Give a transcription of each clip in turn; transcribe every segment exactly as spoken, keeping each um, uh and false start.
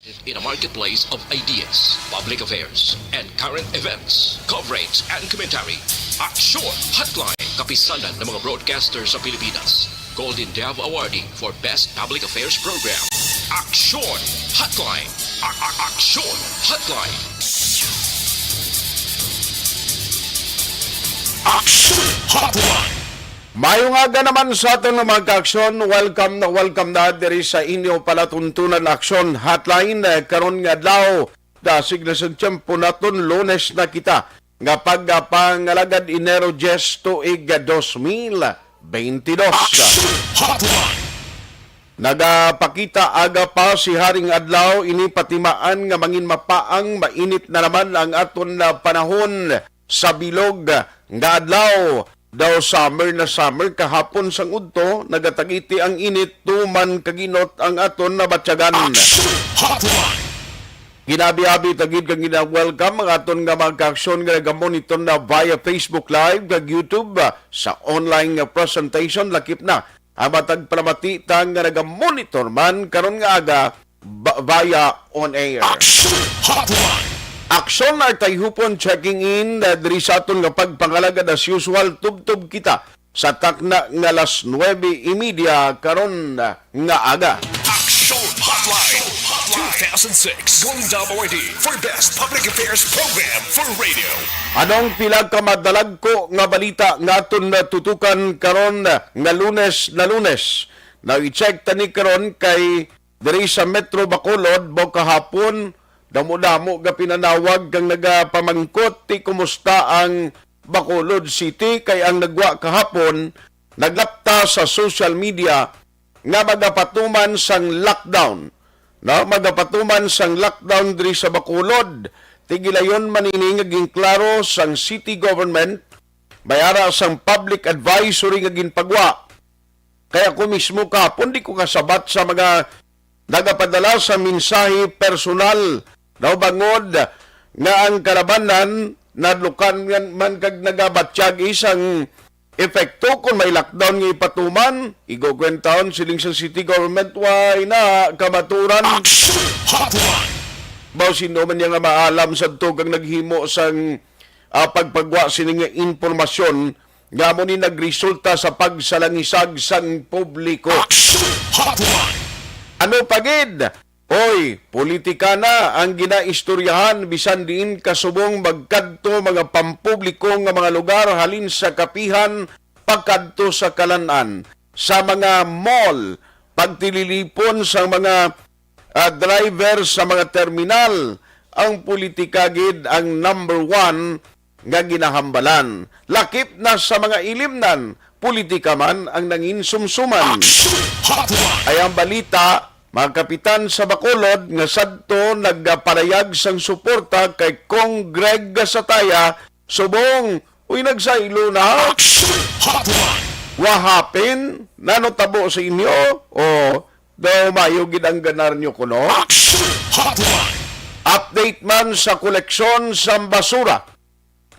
In a marketplace of ideas, public affairs, and current events, coverage and commentary, Aksyon Hotline, kapisanan ng mga broadcaster sa Pilipinas. Golden Dove Awardee for Best Public Affairs Program. Aksyon Hotline. A- a- Aksyon Hotline. Aksyon Hotline. Mayong aga naman sa aton nga mga kaaksyon. Welcome na welcome na diri sa inyo palatuntunan Aksyon Hotline, eh, karon nga adlaw. Dasig na sa tiyempo naton, Lunes na kita nga pagpangalagad, Enero diyes, tuig dos mil bentidós. Aksyon Hotline. Nagapakita aga pa si Haring Adlaw, ini patimaan nga mangin mapaang mainit na naman ang aton na panahon sa bilog nga adlaw. Daw summer na summer kahapon sang udto, nagatagiti ang init, tuman kaginot ang aton nabatyagan. Aksyon Hotline. Ginabi-abi ta gid kag gina-welcome ang aton nga mga kaaksyon nga nagamonitor na via Facebook Live kag YouTube, ah, sa online nga presentation, lakip na ang matag palamati ta nga nagamonitor man karon nga aga ba- via on air. Aksyon Hotline. Aksyon Artay Hupon checking in, ah, diri sa aton nga pagpangalagad as usual, tubtob kita sa takna nga alas nuebe y media karon nga aga. Aksyon Hotline two thousand six Golden Dove Awardee for Best Public Affairs Program for Radio. Anong pila ka madalagko nga balita nga aton natutukan karon nga Lunes na Lunes? Now, i-check tani karon kay diri sa Metro Bacolod, baw kahapon, damo-damo ga pinanawag kang nagapamangkot ti kumusta ang Bacolod City, kay ang nagwa kahapon naglapta sa social media nga magapatuman sang lockdown, no? Magapatuman sang lockdown diri sa Bacolod. Tigilayon man ini nga ginklaro sang city government, may ara sang public advisory nga ginpagwa. Kay ako mismo kahapon, di ko kasabat sa mga nagapadala sa mensahe personal daw bangod nga ang kalabanan nadlukan man kag nagabatyag isang epekto kon may lockdown nga ipatuman. Igugwentahon siling sa city government, way na kamaturan. Aksyon Hotline. Baw sino man niya nga maalam sa tukang naghimo sang, ah, pagpagwa sini nga impormasyon nga amo ni nagresulta sa pagsalangisag sang publiko. Aksyon Hotline. Ano pa gid? Oy, politika na ang ginaistoryahan, bisan diin kasubong magkadto mga pampubliko nga mga lugar, halin sa kapihan pakadto sa kalan-an, sa mga mall, pagtililipon sa mga, ah, driver sa mga terminal. Ang politika gid ang number one nga ginahambalan. Lakip na sa mga ilimnan, politika man ang nanginsumsuman. Action Hotline! Ay ang balita, mga kapitan sa Bacolod nga sadto nagapahayag sang suporta kay Cong Greg Gasataya subong, uy, nagsaylo na. Action Hotline! What happened? Nano tabo sa inyo? O daw mayo gid ang ganar nyo kuno? Action Hotline! Update man sa koleksyon sang basura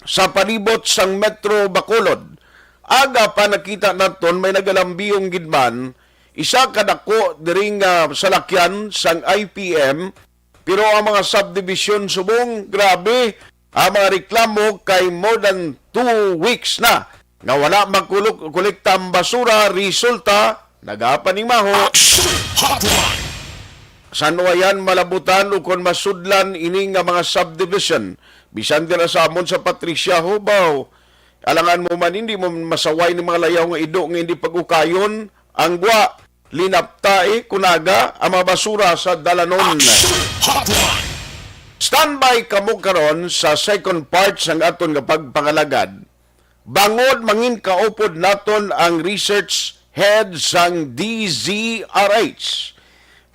sa palibot sang Metro Bacolod. Aga pa nakita naton may nagalambiyong gid man, isa ka dako diri nga salakyan sang I P M, pero ang mga subdivision subong, grabe, ang mga reklamo kay more than two weeks na nga wala magkulok-, kolekta ang basura, resulta, nagapanimaho. Action Hotline! San-o ayan malabutan o kon masudlan ini nga mga subdivision? Bisan dira sa amon sa Patricia, Hubao, alangan mo man, hindi mo masaway ni mga layaw nga ido nga hindi pag-ukayon. Ang gwa, linapta, eh, kunaga, ang mga basura sa dalanon. Action Hotline! Standby kamo karon sa second part sang aton nga pagpangalagad. Bangod mangin kaupod naton ang research head sang D Z R H,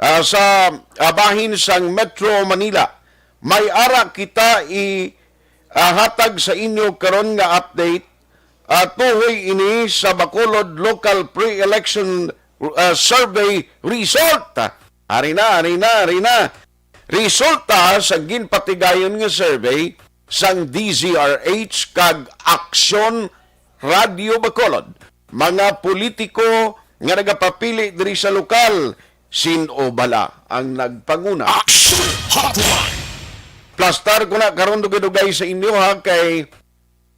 ah, sa, ah, bahin sang Metro Manila. May ara kita i, ah, hatag sa inyo karon nga update. Ah, tuhoy ini sa Bacolod Local Pre-Election, ah, Survey Result. Ari na, ari na, ari na. Resulta sa ginpatigayon nga survey sang D Z R H kag Aksyon Radio Bacolod, mga politiko nga nagapapili diri sa lokal, Sin-o bala ang nagpanguna? Action Hotline! Plastar ko na karon dugay-dugay sa inyo, ha, kay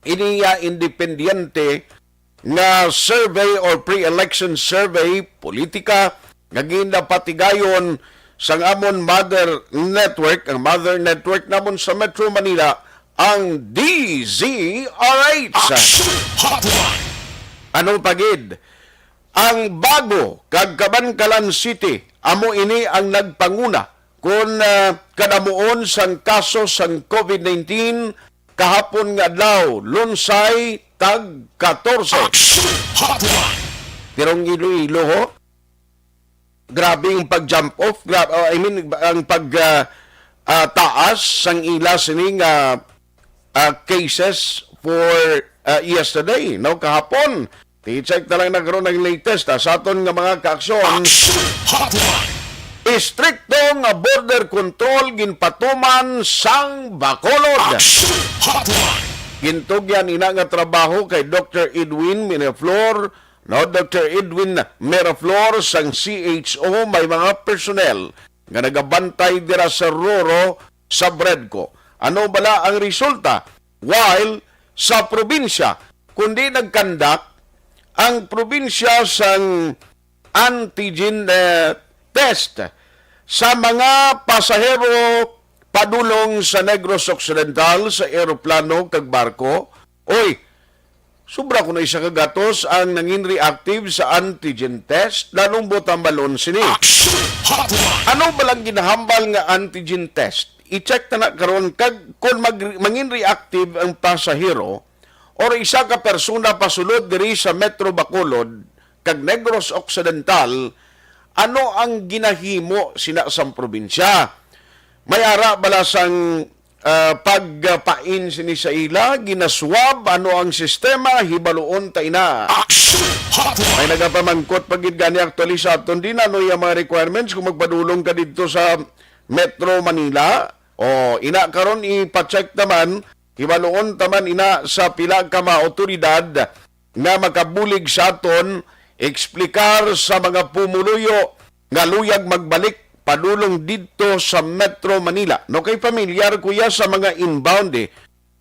iniya independiente nga survey or pre-election survey politika nga ginapatigayon sang amon mother network, ang mother network namon sa Metro Manila, ang D Z R H. Action Hotline! Ano pa gid ang Bago kag Kabankalan City? Amo ini ang nagpanguna kon, ah, kadamuon sang kaso sang COVID nineteen kahapon nga adlaw, Lunsay, tag katorse. Action Hotline! Pero ang Iloilo, ho? Grabe yung pag-jump off. Gra-, oh, I mean, ang pag, ah, ah, taas sang ila sining, ah, ah, cases for, ah, yesterday, no, kahapon. I-check na lang na karon ang latest, ah, sa aton nga mga kaaksyon. Action Hotline! Istrikto nga border control ginpatuman sang Bacolod. Action Hotline! Gintugyan ina nga trabaho kay Doctor Edwin Miraflor, no, Doctor Edwin Miraflor sang C H O, may mga personnel nga nagabantay dira sa Roro sa Bredco. Ano bala ang resulta? While sa probinsya, kundi nagkandak ang probinsya sang antigen, eh, test sa mga pasahero padulong sa Negros Occidental sa eroplano kag barko. Oy, sobra kuno isa ka gatos ang nangin reactive sa antigen test. Nanong buot hambalon sini? Action Hotline! Ano ba lang ginahambal nga antigen test? I-check ta na karon kag kung mag-, mangin reactive ang pasahero or isa ka persona pasulod diri sa Metro Bacolod kag Negros Occidental, ano ang ginahimo sina sang probinsya? May ara bala sang, ah, pagpain sini sa ila, ginaswab, ano ang sistema, hibaluon ta ina. Action Hotline! May nagapamangkot pa gid gani actually sa aton din, ano yung mga requirements kung magpadulong ka didto sa Metro Manila? O, ina karon ipa-check ta man, hibaluon ta man ina sa pila ka mga awtoridad nga makabulig sa aton, eksplikar sa mga pumuluyo nga luyag magbalik padulong didto sa Metro Manila. No, kay familiar ko ya sa mga inbound, eh.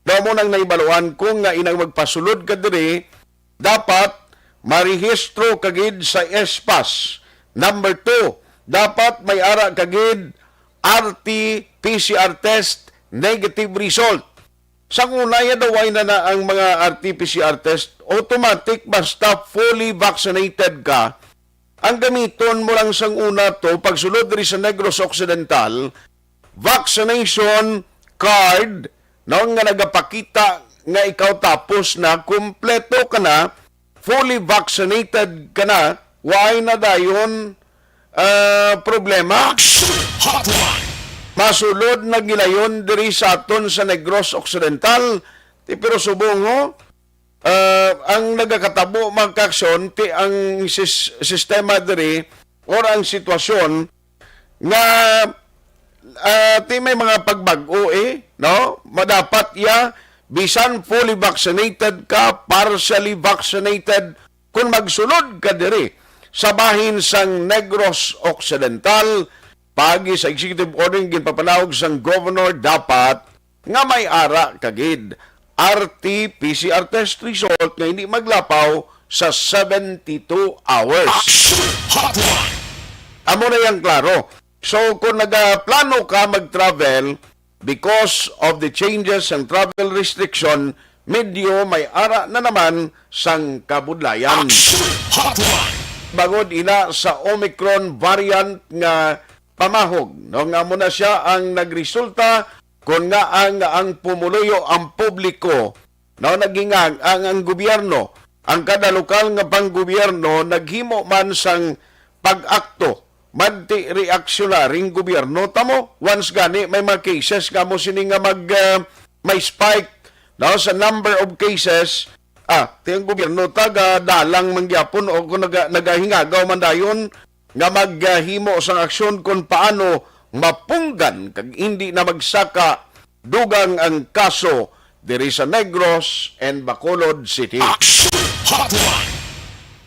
Daw mo nang nahibaluan ko nga inang magpasulod ka diri, dapat marehistro ka gid sa S pass. Number two, dapat may ara ka gid R T P C R test negative result. Sang una, ya daw ay na, na ang mga R T P C R test, automatic basta fully vaccinated ka. Ang gamiton mo lang sang una to, pagsulod diri sa Negros Occidental, vaccination card, no, nga nagapakita nga ikaw tapos na, kompleto ka na, fully vaccinated ka na, waay na dayon, ah, problema. Action Hotline! Masulod na gilayon diri sa aton sa Negros Occidental, ti, pero subong, ho, ah, ang nagakatabo, mga kaaksyon, ti ang sis-, sistema diri or ang sitwasyon nga, ah, ti may mga pagbag-o, eh, no? Madapat ya, bisan fully vaccinated ka, partially vaccinated, kung magsulod ka diri sa bahin sang Negros Occidental, pagi sa executive order nga ginpapanawag sang governor, dapat nga may ara ka gid R T P C R test result nga hindi maglapaw sa seventy-two hours. Action Hotline! Amo na yang klaro. So, kung nagaplano ka mag-travel, because of the changes sang travel restriction, medyo may ara na naman sang kabudlayan. Action Hotline! Bangod ina sa Omicron variant nga pamahog, no, nga amo na siya ang nagresulta kon ngaa nga ang pumuluyo, ang publiko, no, naghingag-, ang, ang gobyerno, ang kada lokal nga panggobyerno naghimo man sang pag-akto, manti reaksyonaring gobyerno ta mo. Once gani may mga cases nga mo sini nga mag, ah, may spike, no, sa number of cases, ah, ti ang gobyerno ta gadalang man gyapon o kung naga-, nagahingagaw man dayon nga maghimo sang aksyon kung paano mapunggan kag hindi na magsaka dugang ang kaso diri sa Negros and Bacolod City. Action Hotline!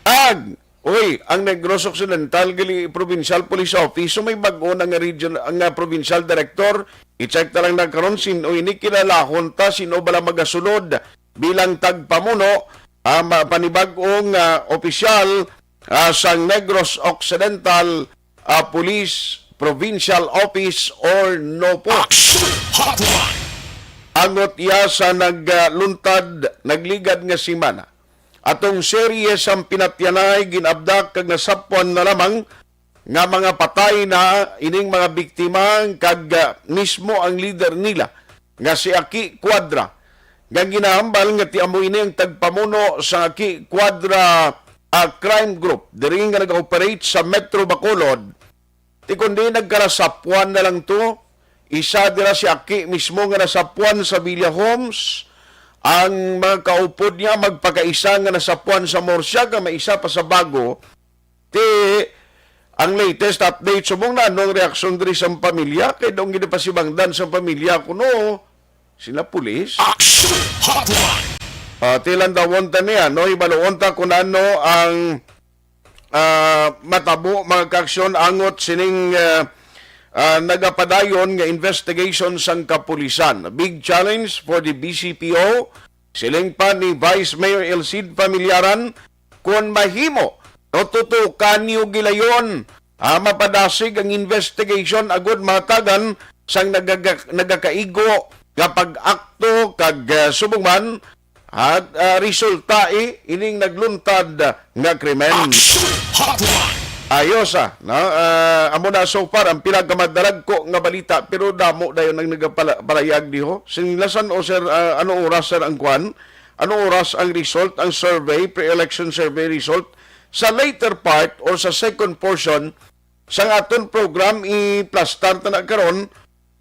Ag Uy, ang Negros Occidental gali Provincial Police Office, so may bag-o na nga region, nga provincial director. I-check ta lang na karon sin-o ini, kilalahon ta sin-o bala magasulod bilang tagpamuno, ah, ma-, panibag-ong, ah, opisyal, ah, sang Negros Occidental, ah, Police Provincial Office or NOPO. Action Hotline! Angot iya sa nagluntad, nagligad nga semana. Atong serye sang pinatyanay, gin-abdak kag nasapwan na lamang nga mga patay na ining mga biktima kag, ah, mismo ang lider nila nga si Aki Cuadra, nga ginahambal nga ti amo ini ang tagpamuno sa Aki Cuadra, ah, crime group diri nga nag-operate sa Metro Bacolod. Ti kundi nagkarasapuan na lang to. Isa dira si Aki mismo nga nasapuan sa Villa Homes. Ang mga kaupod niya magpakaisa nga nasapuan sa Murcia, kag may isa pa sa Bago. Ti ang latest update, subong na, ano ang reaksyon diri sa pamilya? Kay daw gid pasibangdan sa pamilya kuno sila pulis. Action Hotline! Ah, ti landawon ta niya, no? Hibaluon ta kung ano ang, ah, matabo, mga kaaksyon, angot sining, ah, ah, nagapadayon nga investigation sang kapulisan. Big challenge for the B C P O. Siling pa ni Vice Mayor Elcid Familiaran, kon mahimo, no, tutukan niyo gilayon, ah, mapadasig ang investigation agud mahatagan sang nagaga-, nagakaigo nga pag-akto kag, ah, subong man, at, ah, resulta, eh, ining nagluntad nga krimen. Action Hotline! Ayos, ah, no? Ah, amo na so far ang pila ka madalagko nga balita, pero damo dayon ang nagapala-, palayag diho. Sinilasan o, sir, ah, anong oras, sir, ang kwan? Anong oras ang result, ang survey, pre-election survey result? Sa later part or sa second portion sang aton program, iplastar ta na karon,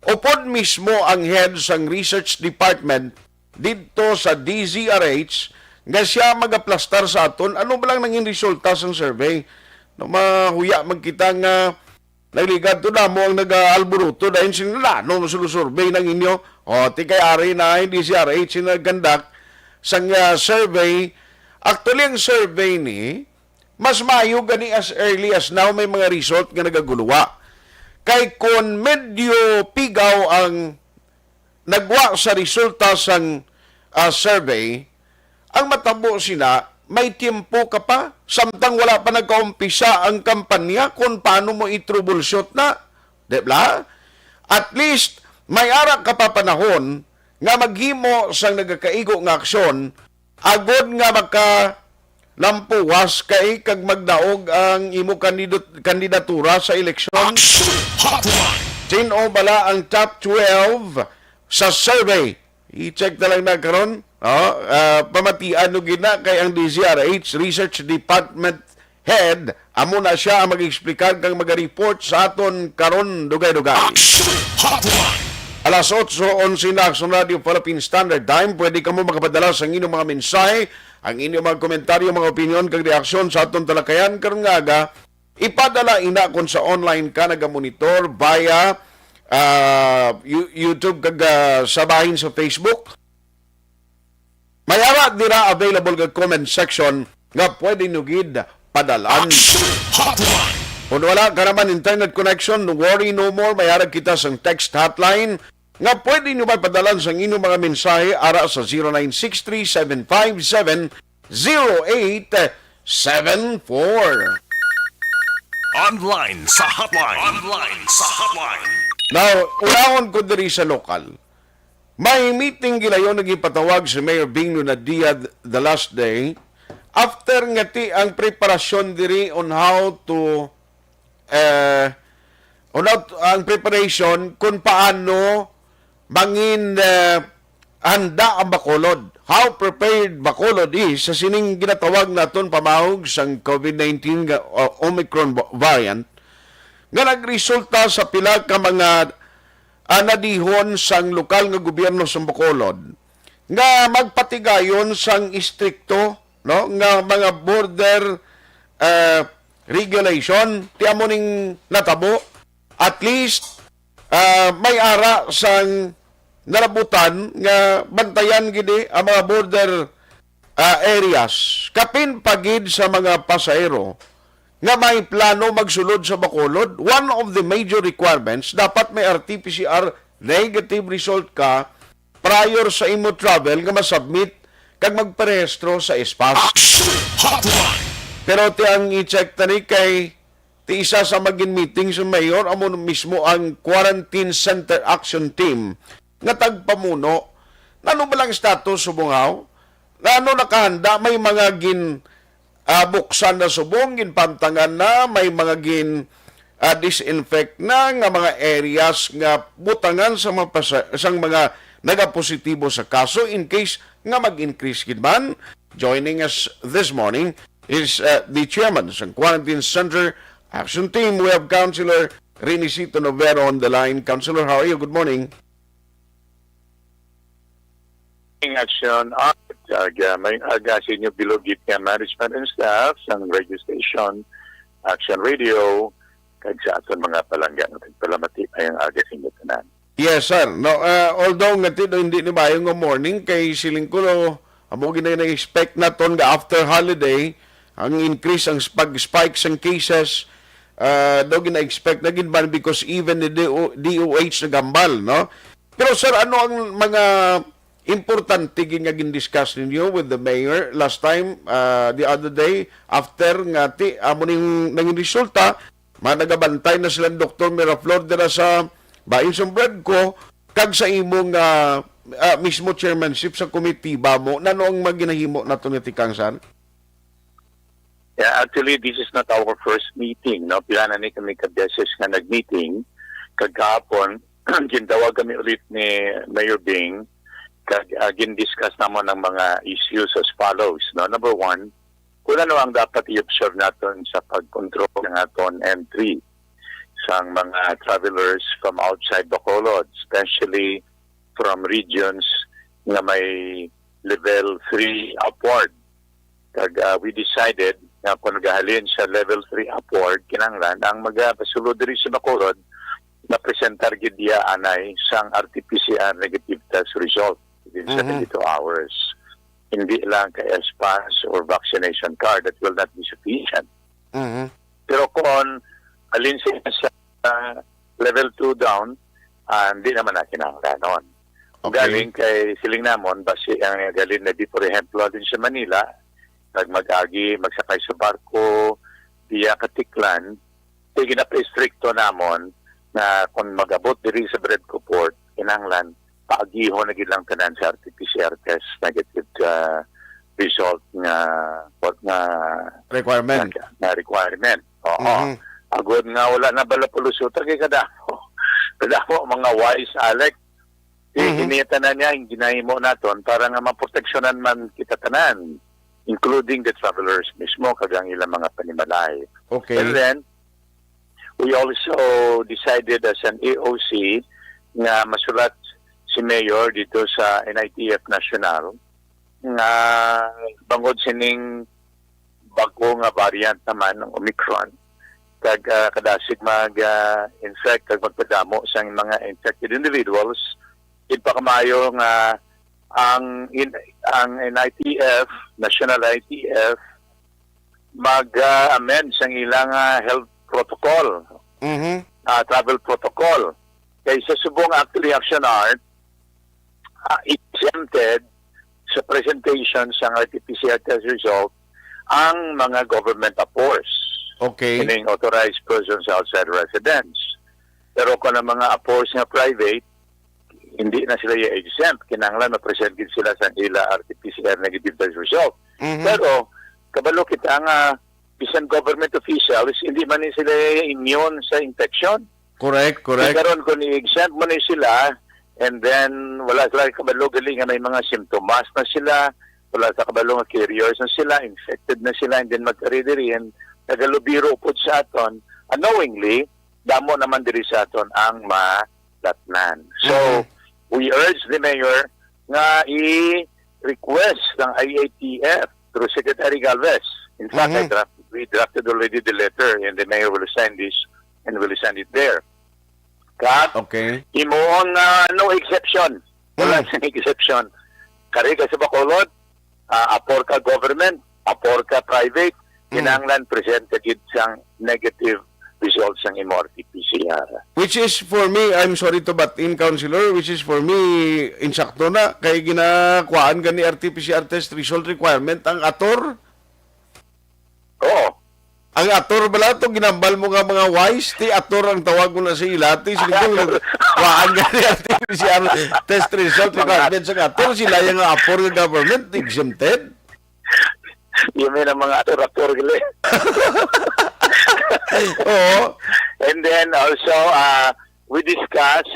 upod mismo ang head sang research department didto sa D Z R H nga siya magaplastar sa aton ano ba lang nangin resulta sang survey. No, mahuya man kita nga nagligad to, damo ang nag-aalburuto dahil sila, "Ano ang survey nang inyo?" O, ti kay ari na ang D Z R H nga nag-conduct sang, ah, survey. Actually, ang survey ni, mas maayo gani as early as now may mga result nga nagaguluwa. Kay kon medyo pigaw ang nagwa sa resulta sang, ah, survey, ang matabo sina, may tiyempo ka pa, samtang wala pa nagkaumpisa ang kampanya kung paano mo i-troubleshoot na, di ba? At least, may ara ka pa panahon nga maghimo sang nagakaigo nga aksyon agod nga makalampuwas kay kag magdaog ang imo kandidat-, kandidatura sa eleksyon. Action Hotline! Sin-o bala ang top twelve sa survey? I-check na lang na karon. Oh, ah, pamatian no gid na kay ang D Z R H Research Department Head, amo na siya ang mag-explicar kag mag-report sa aton karon dugay-dugay. Action Hotline! Alas otso onse na, Action Radio Philippine Standard Time. Pwede kamo makapadala sa inyong mga mensahe, ang inyong mga komentaryo, mga opinyon, kag reaksyon sa aton talakayan karon nga aga. Ipadala ina kon sa online ka nagamonitor via, ah, You-, YouTube kag, ah, sa bahin sa Facebook. May ara dira available nga comment section nga pwede nyo gid padalan. Action Hotline! Kung wala ka naman internet connection, worry no more. May ara kita sang text hotline nga pwede nyo may padalan sang inyong mga mensahe ara sa zero nine six three seven five seven zero eight seven four. Online sa hotline. Online sa hotline. Now, unahon ko diri sa lokal. May meeting gilayon nga gipatawag si Mayor Bing Lunadia th-, the last day. After nga ti ang preparasyon diri on how to, eh, on how to, ang preparation kung paano mangin, eh, handa ang Bacolod. How prepared Bacolod is sa sining ginatawag naton pamahog sang COVID nineteen nga, uh, Omicron va-, variant nga nagresulta sa pila ka mga, ah, nadihon sang lokal nga gobyerno sa Bacolod nga magpatigayon sang istrikto, no, nga mga border, eh, regulation. Ti amo ning natabo. At least, ah, may ara sang nalabutan nga bantayan gid ang mga border, ah, areas. Kapin pa gid sa mga pasahero nga may plano magsulod sa Bacolod, one of the major requirements, dapat may R T P C R negative result ka prior sa imo travel nga masubmit kag magparehistro sa S PAS. Action Hotline! Pero ti ang i-check tani kay ti isa sa magin meeting sa mayor amo mismo ang Quarantine Center Action Team nga tagpamuno. Nano ba lang status subong haw? Nano nakahanda may mga gin ah, buksan na subong, ginpantangan na, may mga gin, ah, disinfect na nga mga areas nga butangan sa mga pasa-, sang mga nagapositibo sa kaso in case nga mag-increase gid man. Joining us this morning is, ah, the chairman sang Quarantine Center Action Team. We have Councilor Renisito Novero on the line. Councilor, how are you? Good morning. Action Art, kag, ah, may aga sa inyo bilog gid nga management and staff sang radio station, Action Radio, kag sa aton mga palangga nga nagpalamati, may ang aga sa inyo tanan. Yes, sir. No, ah, although nga ti-, hindi ni bayo nga morning, kay siling ko, no, amo gina-, na-expect naton nga after holiday, ang increase, ang spag-, spike sang cases, ah, daw gina-expect na gid man because even the D O, D O H nagambal, no? Pero, sir, ano ang mga importante gid nga gin-discuss ninyo with the mayor last time, ah, the other day, after nga ti-, amo ning nangin resulta, ma-, nagabantay na sila ni Doktor Miraflor dira sa bahin sang Bredco, kag sa imo nga, ah, mismo chairmanship sa komitiba mo, nano ang maginahimo nato nga tikang, sir? Yeah, actually, this is not our first meeting, no? Pila na ni kami ka beses nga nag-meeting. Kag kahapon, gintawag kami ulit ni Mayor Bing, kag, ah, gin-discuss namon ang mga issues as follows, no? Number one, kung ano ang dapat i-observe naton sa pagkontrol ng aton entry sang mga travelers from outside Bacolod, especially from regions nga may level three upward. Kag, ah, we decided nga kung nagahalin sa level three upward, kinahanglan ang magapasulod diri sa Bacolod, mapresentar gid iya anay sang R T P C R negative test result within Mhm. seventy-two hours. Hindi lang kay S PAS or vaccination card, that will not be sufficient. Mhm. Pero kung alin sa, sa level two down, ah, hindi naman na kinahanglanon. Okay. Galing kay siling namon, basi ang galing na di, por ehemplo, din sa Manila, pag mag-agi, magsakay sa barko, diya Katiklan, kay ginapastrikto namon na kung mag-abot diri sa Bredco Port, kinahanglan paagihon na gid lang tanan sa R T P C R test negative, ah, result nga, what nga, Requirement. nga, nga requirement. Oo. Mhm. Agod nga wala na bala pulusuta kay kadamo. Kadamo mga wise, Alex. Di Mhm. kini tanan niya ang ginahimo naton para nga maproteksyonan man kita tanan, including the travelers mismo kag ang ilang mga panimalay. Okay. And then, we also decided as an A O C nga masulat si Mayor dito sa N I T F National nga bangod sining bago nga variant naman ng Omicron, kag, ah, kadasig mag, ah, infect kag magpadamo sa mga infected individuals, ipakamayo nga ang in-, ang N I T F, National I T F, mag, ah, amend sang ilang, ah, health protocol, Mhm. ah, travel protocol. Kay sa subong actually, Action Art, ah, exempted sa presentation sang R T P C R test result ang mga government apors, Okay. meaning authorized persons outside residence. Pero kung ang mga apors nga private, hindi na sila i-exempt. Kinahanglan ma-present gid sila sa ila R T P C R negative test result. Mhm. Pero kabalo kita nga bisan government officials, hindi man ni sila immune sa infection. Correct, correct. Kay karon, kung i-exempt mo ni sila, and then wala sila kabalo gali nga may mga simptomas na sila, wala sa kabalo nga carriers na sila, infected na sila, and then magkari diri, and nagalubiro pod sa aton, unknowingly, damo naman diri sa aton ang malatnan. So, Mhm. we urge the mayor nga i-request ng I A T F through Secretary Galvez. In fact, I Mhm. draft, we drafted already the letter, and the mayor will send this and will send it there. Kag, Okay. imoon nga no exception. Wala Mm. siyang exception. Kari ka sa Bacolod, ah, apor ka government, apor ka private, kinahanglan presente gid sang negative results sang imo R T P C R. Which is for me, I'm sorry to butt in, Councilor, which is for me, insakto na, kay ginakuhaan gani R T P C R test result requirement ang ator. Oo. Ang ator bala to, ginambal mo nga mga wise, ti ator ang tawag mo na sa ila, ti sila ko, kuhaan gani R T P C R test result requirement sa ator, sila yung ator nga government, exempted. You mean ang mga ator-ator gali? Oo. And then also, uh, we discuss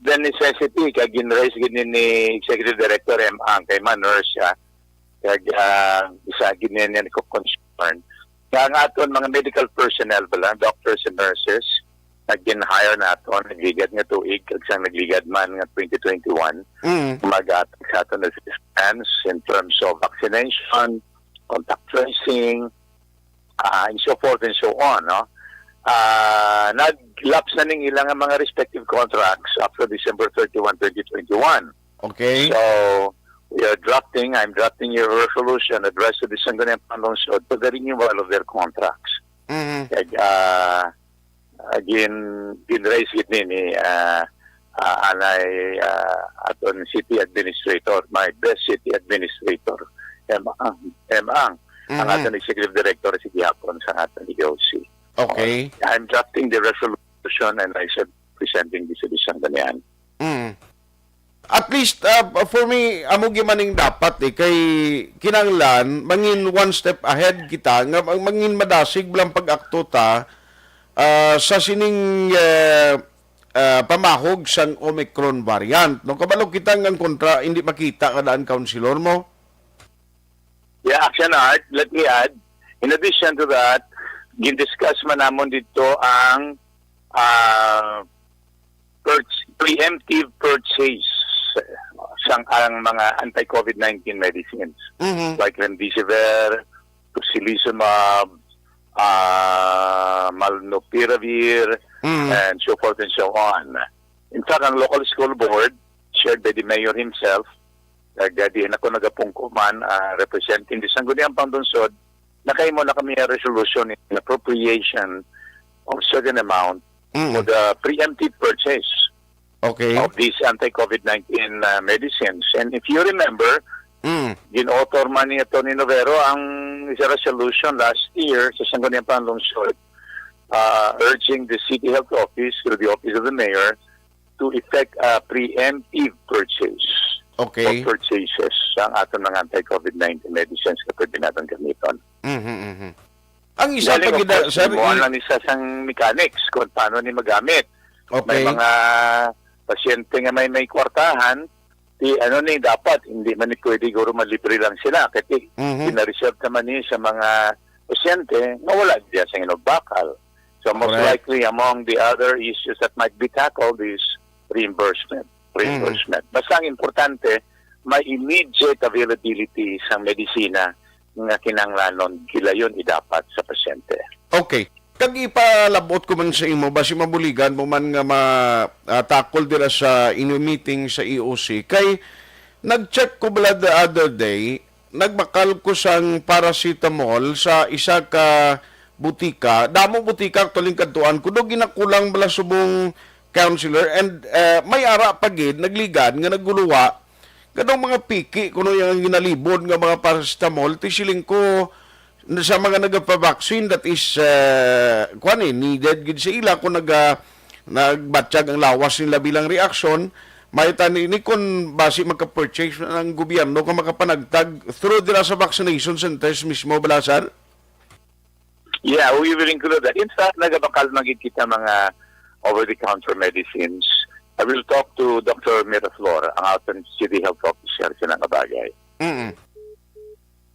the necessity, kag gin-raise gid ni, ni Executive Director M. Ang, kay man nurse siya, kag uh, isa gid niya niya ko concern. Kaya nga aton mga medical personnel bala, doctors and nurses, nag-hire nato, nagligad nga tuig, kag sang nagligad man nga twenty twenty-one, mm, mag-atak sa aton assistance in terms of vaccination, contact tracing, uh, and so forth and so on, no? Uh, nag-lapse na ning ilang mga respective contracts after December thirty-one, twenty twenty-one. Okay. So, we are drafting, I'm drafting your resolution addressed to the Sangguniang Panlungsod for the renewal of their contracts. Mm-hmm. Kag, uh, again, gin-raise gid ni, ni uh, uh, anay uh, aton city administrator, my best city administrator, M. Ang, M. Ang, mm-hmm, ang aton executive director si gihapon sa aton E O C. Okay. Uh, I'm drafting the resolution and I said presenting this to the Sangguniang. Mm. At least, uh, for me, amo gyud man ning dapat eh, kay kinahanglan mangin one step ahead kita, nga mangin madasig lang pag-akto ta uh, sa sining uh, uh, pamahog sang Omicron variant. No, kabalo kita nga ang kontra hindi makita kadaan, Councilor, mo. Yeah, Action Art, let me add, in addition to that, gindiscuss man namon dito ang uh, purch- preemptive purchase sang ang mga anti-COVID nineteen medicines, mm-hmm, like remdesivir, tocilizumab, uh, molnupiravir, mm-hmm, and so forth and so on. In fact, ang local school board, chaired by the mayor himself, nagadiin ako nagapungko man, uh, representing the Sangguniang Panlungsod, nakahimo na kami a resolution in appropriation of certain amount, mm, for the preemptive purchase, okay, of these anti-COVID nineteen uh, medicines. And if you remember, mm, gin-author man ni Attorney Novero ang isa resolution last year sa Sangguniang Panlungsod, uh, urging the City Health Office through the Office of the Mayor to effect a preemptive purchase, okay, or purchases sa aton mga anti-COVID nineteen medicines na pwede natin gamiton. Mhm, mhm. Ang isa pa gid, sir, mo lang isa sang mechanics kung paano ni magamit. Okay. May mga pasyente nga may may kwartahan, di ano ni dapat hindi man ni pwede guro malibre lang sila kasi, mhm, pinareserve naman ni sa mga pasyente nga wala diya sa inugbakal. So most, correct, likely among the other issues that might be tackled is reimbursement. Reimbursement. Mm. Basta ang importante, may immediate availability sang medisina nga kinahanglanon gilayon idapat sa pasyente. Okay. Kag ipalabot ko man sa imo, basi mabuligan mo man nga ma-, ah, tackle dira sa inyo meeting sa E O C. Kay nag-check ko bala the other day, nagbakal ko sang paracetamol sa isa ka butika. Damo butika actually ang kadtuan ko. Do ginakulang bala subong, Councilor, and, eh, may ara pa gid nagligad nga naguluwa. Kadtong mga piki kuno yang ginalibod nga mga paracetamol, ti siling ko sa mga nagapabaksin, that is, eh, kuan eh, needed gid sa ila kung naga-, nagbatyag ang lawas nila bilang reaksyon. May tani ni kung basi magka-purchase ang gobyerno kung makapanagtag through dira sa vaccination centers mismo, bala, sir? Yeah, we will include that. In fact, nagabakal man gid kita mga over-the-counter medicines. I will talk to Doctor Miraflor, ang aton City Health Officer, sa nang bagay. Mm.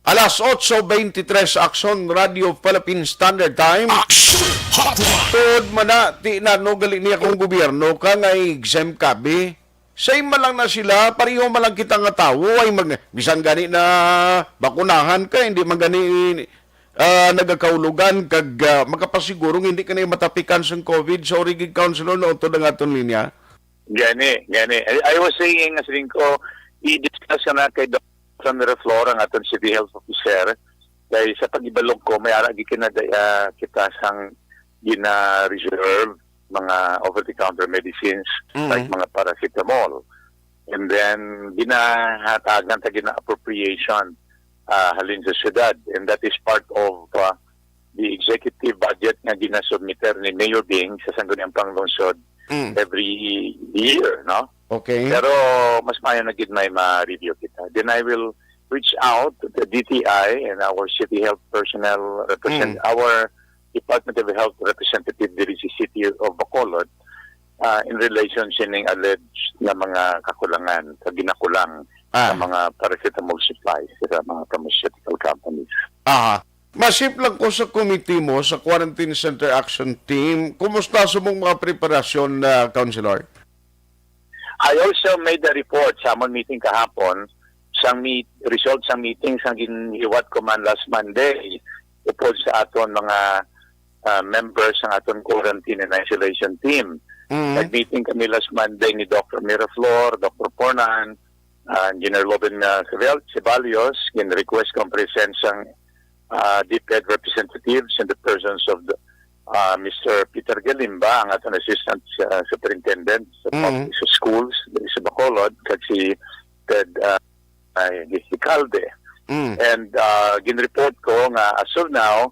Alas otso beintitres, Aksyon Radio Philippine Standard Time. Aksyon Hotline. Tuod man na, ti na no gali niya kung gobyerno ka nga i-exempt ka, bi. Same man lang na sila, pareho man lang kita nga tawo, ay mag-, bisan gani na bakunahan ka, hindi man gani, ah, nagakahulugan kag, ah, makapasiguro nga hindi ka na matapikan sang COVID. Sorry gid, Councilor, nautod ang aton linya. Gani, gani. I, I was saying, as ko, i-discuss na kay Doctor Miraflor, ang aton City Health Officer, Kay sa pag-ibalog ko, may ara gid kinada-, ah, kita sang gina-reserve mga over-the-counter medicines, Mm. like mga paracetamol. And then, ginahatagan ta gina-appropriation, ah, halin sa syudad. And that is part of, ah, the executive budget nga ginasubmiter ni Mayor Bing sa Sangguniang Panglungsod Mm. every year, no? Okay. Pero mas maayo na gid may ma-review kita. Then I will reach out to the D T I and our city health personnel represent-, Mm. our Department of Health representative diri sa City of Bacolod, ah, in relation sining alleged nga mga kakulangan, kag ginakulang Ah. sa mga paracetamol supplies sa mga pharmaceutical companies. Aha. Masip lang ko sa committee mo, sa Quarantine Center Action Team. Kumusta sa mong mga preparasyon, ah, Councilor? I also made a report sa amon meeting kahapon, sang meet-, result sang meeting sang ginhiwat ko man last Monday upod sa aton mga, ah, members sang aton quarantine and isolation team. Mm. Nag-meeting kami last Monday ni Doctor Miraflor, Doctor Pornan, ah, Engineer Loben, ah, Ceval-, Ceballos, gin-request ko ang presence sang, ah, DepEd representatives in the persons of the, ah, Mister Peter Galimba, ang aton assistant, ah, superintendent sa Mm. pub-, sa schools sa Bacolod, kag si Ted, ah, ay, si Calde. Mm. And, ah, gin-report ko nga as of now,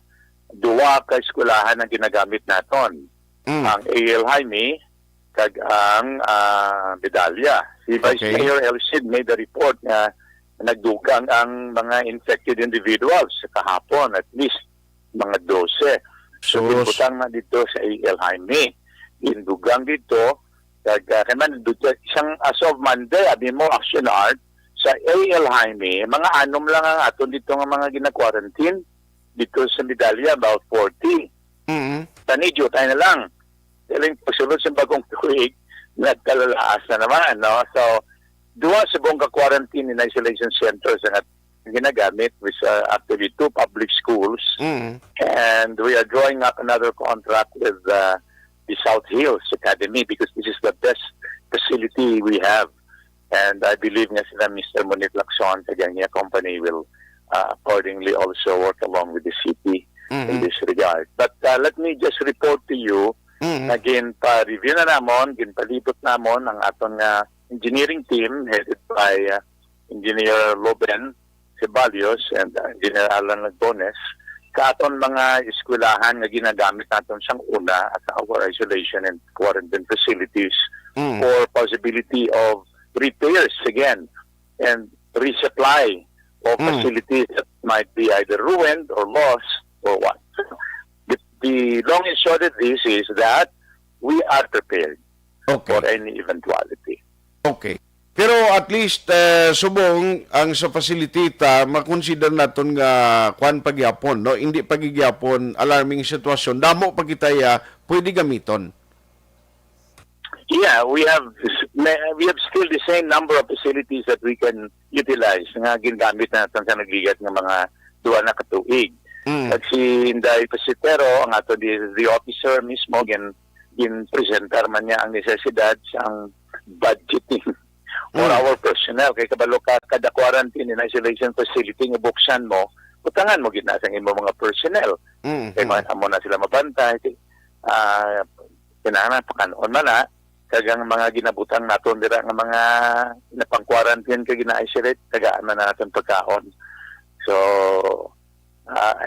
duwa ka eskwelahan ang ginagamit naton. Mm. Ang A L Jaime kag ang, ah, Medalla. Si Vice Okay. Mayor El Cid made a report nga nagdugang ang mga infected individuals sa kahapon, at least mga dose. So, Sus. Ginbutang na dito sa A L Jaime. Gindugang dito, kag, ah, kay man, dito, isang, as of Monday, abi mo, Action Art, sa A L Jaime, mga anom lang ang aton dito nga mga gina-quarantine. Dito sa Medalla, about forty. Mm. Sa Nido, tayo na lang. Galing pagsunod sa bagong tuig, nagkalalaas na naman, no? So, duha sa buong ka-quarantine and isolation centers ang at-, ginagamit, which are actually two public schools. Mm. And we are drawing up another contract with, uh, the South Hills Academy because this is the best facility we have. And I believe nga sila Mister Monit Lacson kag ang iya company will, uh, accordingly also work along with the city in Mm-hmm. this regard. But, uh, let me just report to you Mm-hmm. na ginpa-review na namon, ginpalibot namon ang aton nga engineering team headed by, uh, Engineer Loben Ceballos and, uh, Engineer Alan Lagones sa aton mga eskwelahan nga ginagamit naton sang una at our isolation and quarantine facilities Mm. for possibility of repairs again and resupply of Mm. facilities that might be either ruined or lost or what. The, the long and short of this is that we are prepared Okay. for any eventuality. Okay. Pero at least, eh, subong ang sa facility ta, makonsider naton nga kwan pa gyapon, no? Hindi pa gyapon alarming sitwasyon. Damo pa kita ya pwede gamiton. Yeah, we have, we have still the same number of facilities that we can utilize nga gingamit naton sa nagligat nga mga duha na ka tuig. Mm. At si Inday Pasitero, ang ato di, the officer mismo, gin, gin-presentar man niya ang nesesidad sang budgeting for Mm. our personnel. Kay kabalo ka, kada quarantine and isolation facility nga buksan mo, butangan mo gid na sang imo mga personnel. Mm, Kay mm. man, amo na sila mabantay. Kay, ah, kinahanglan pakan-on man na, kag ang mga ginabutang naton dira nga mga napang-quarantine kag gina-isolate, tagaan man na naton pagkaon. So, ah,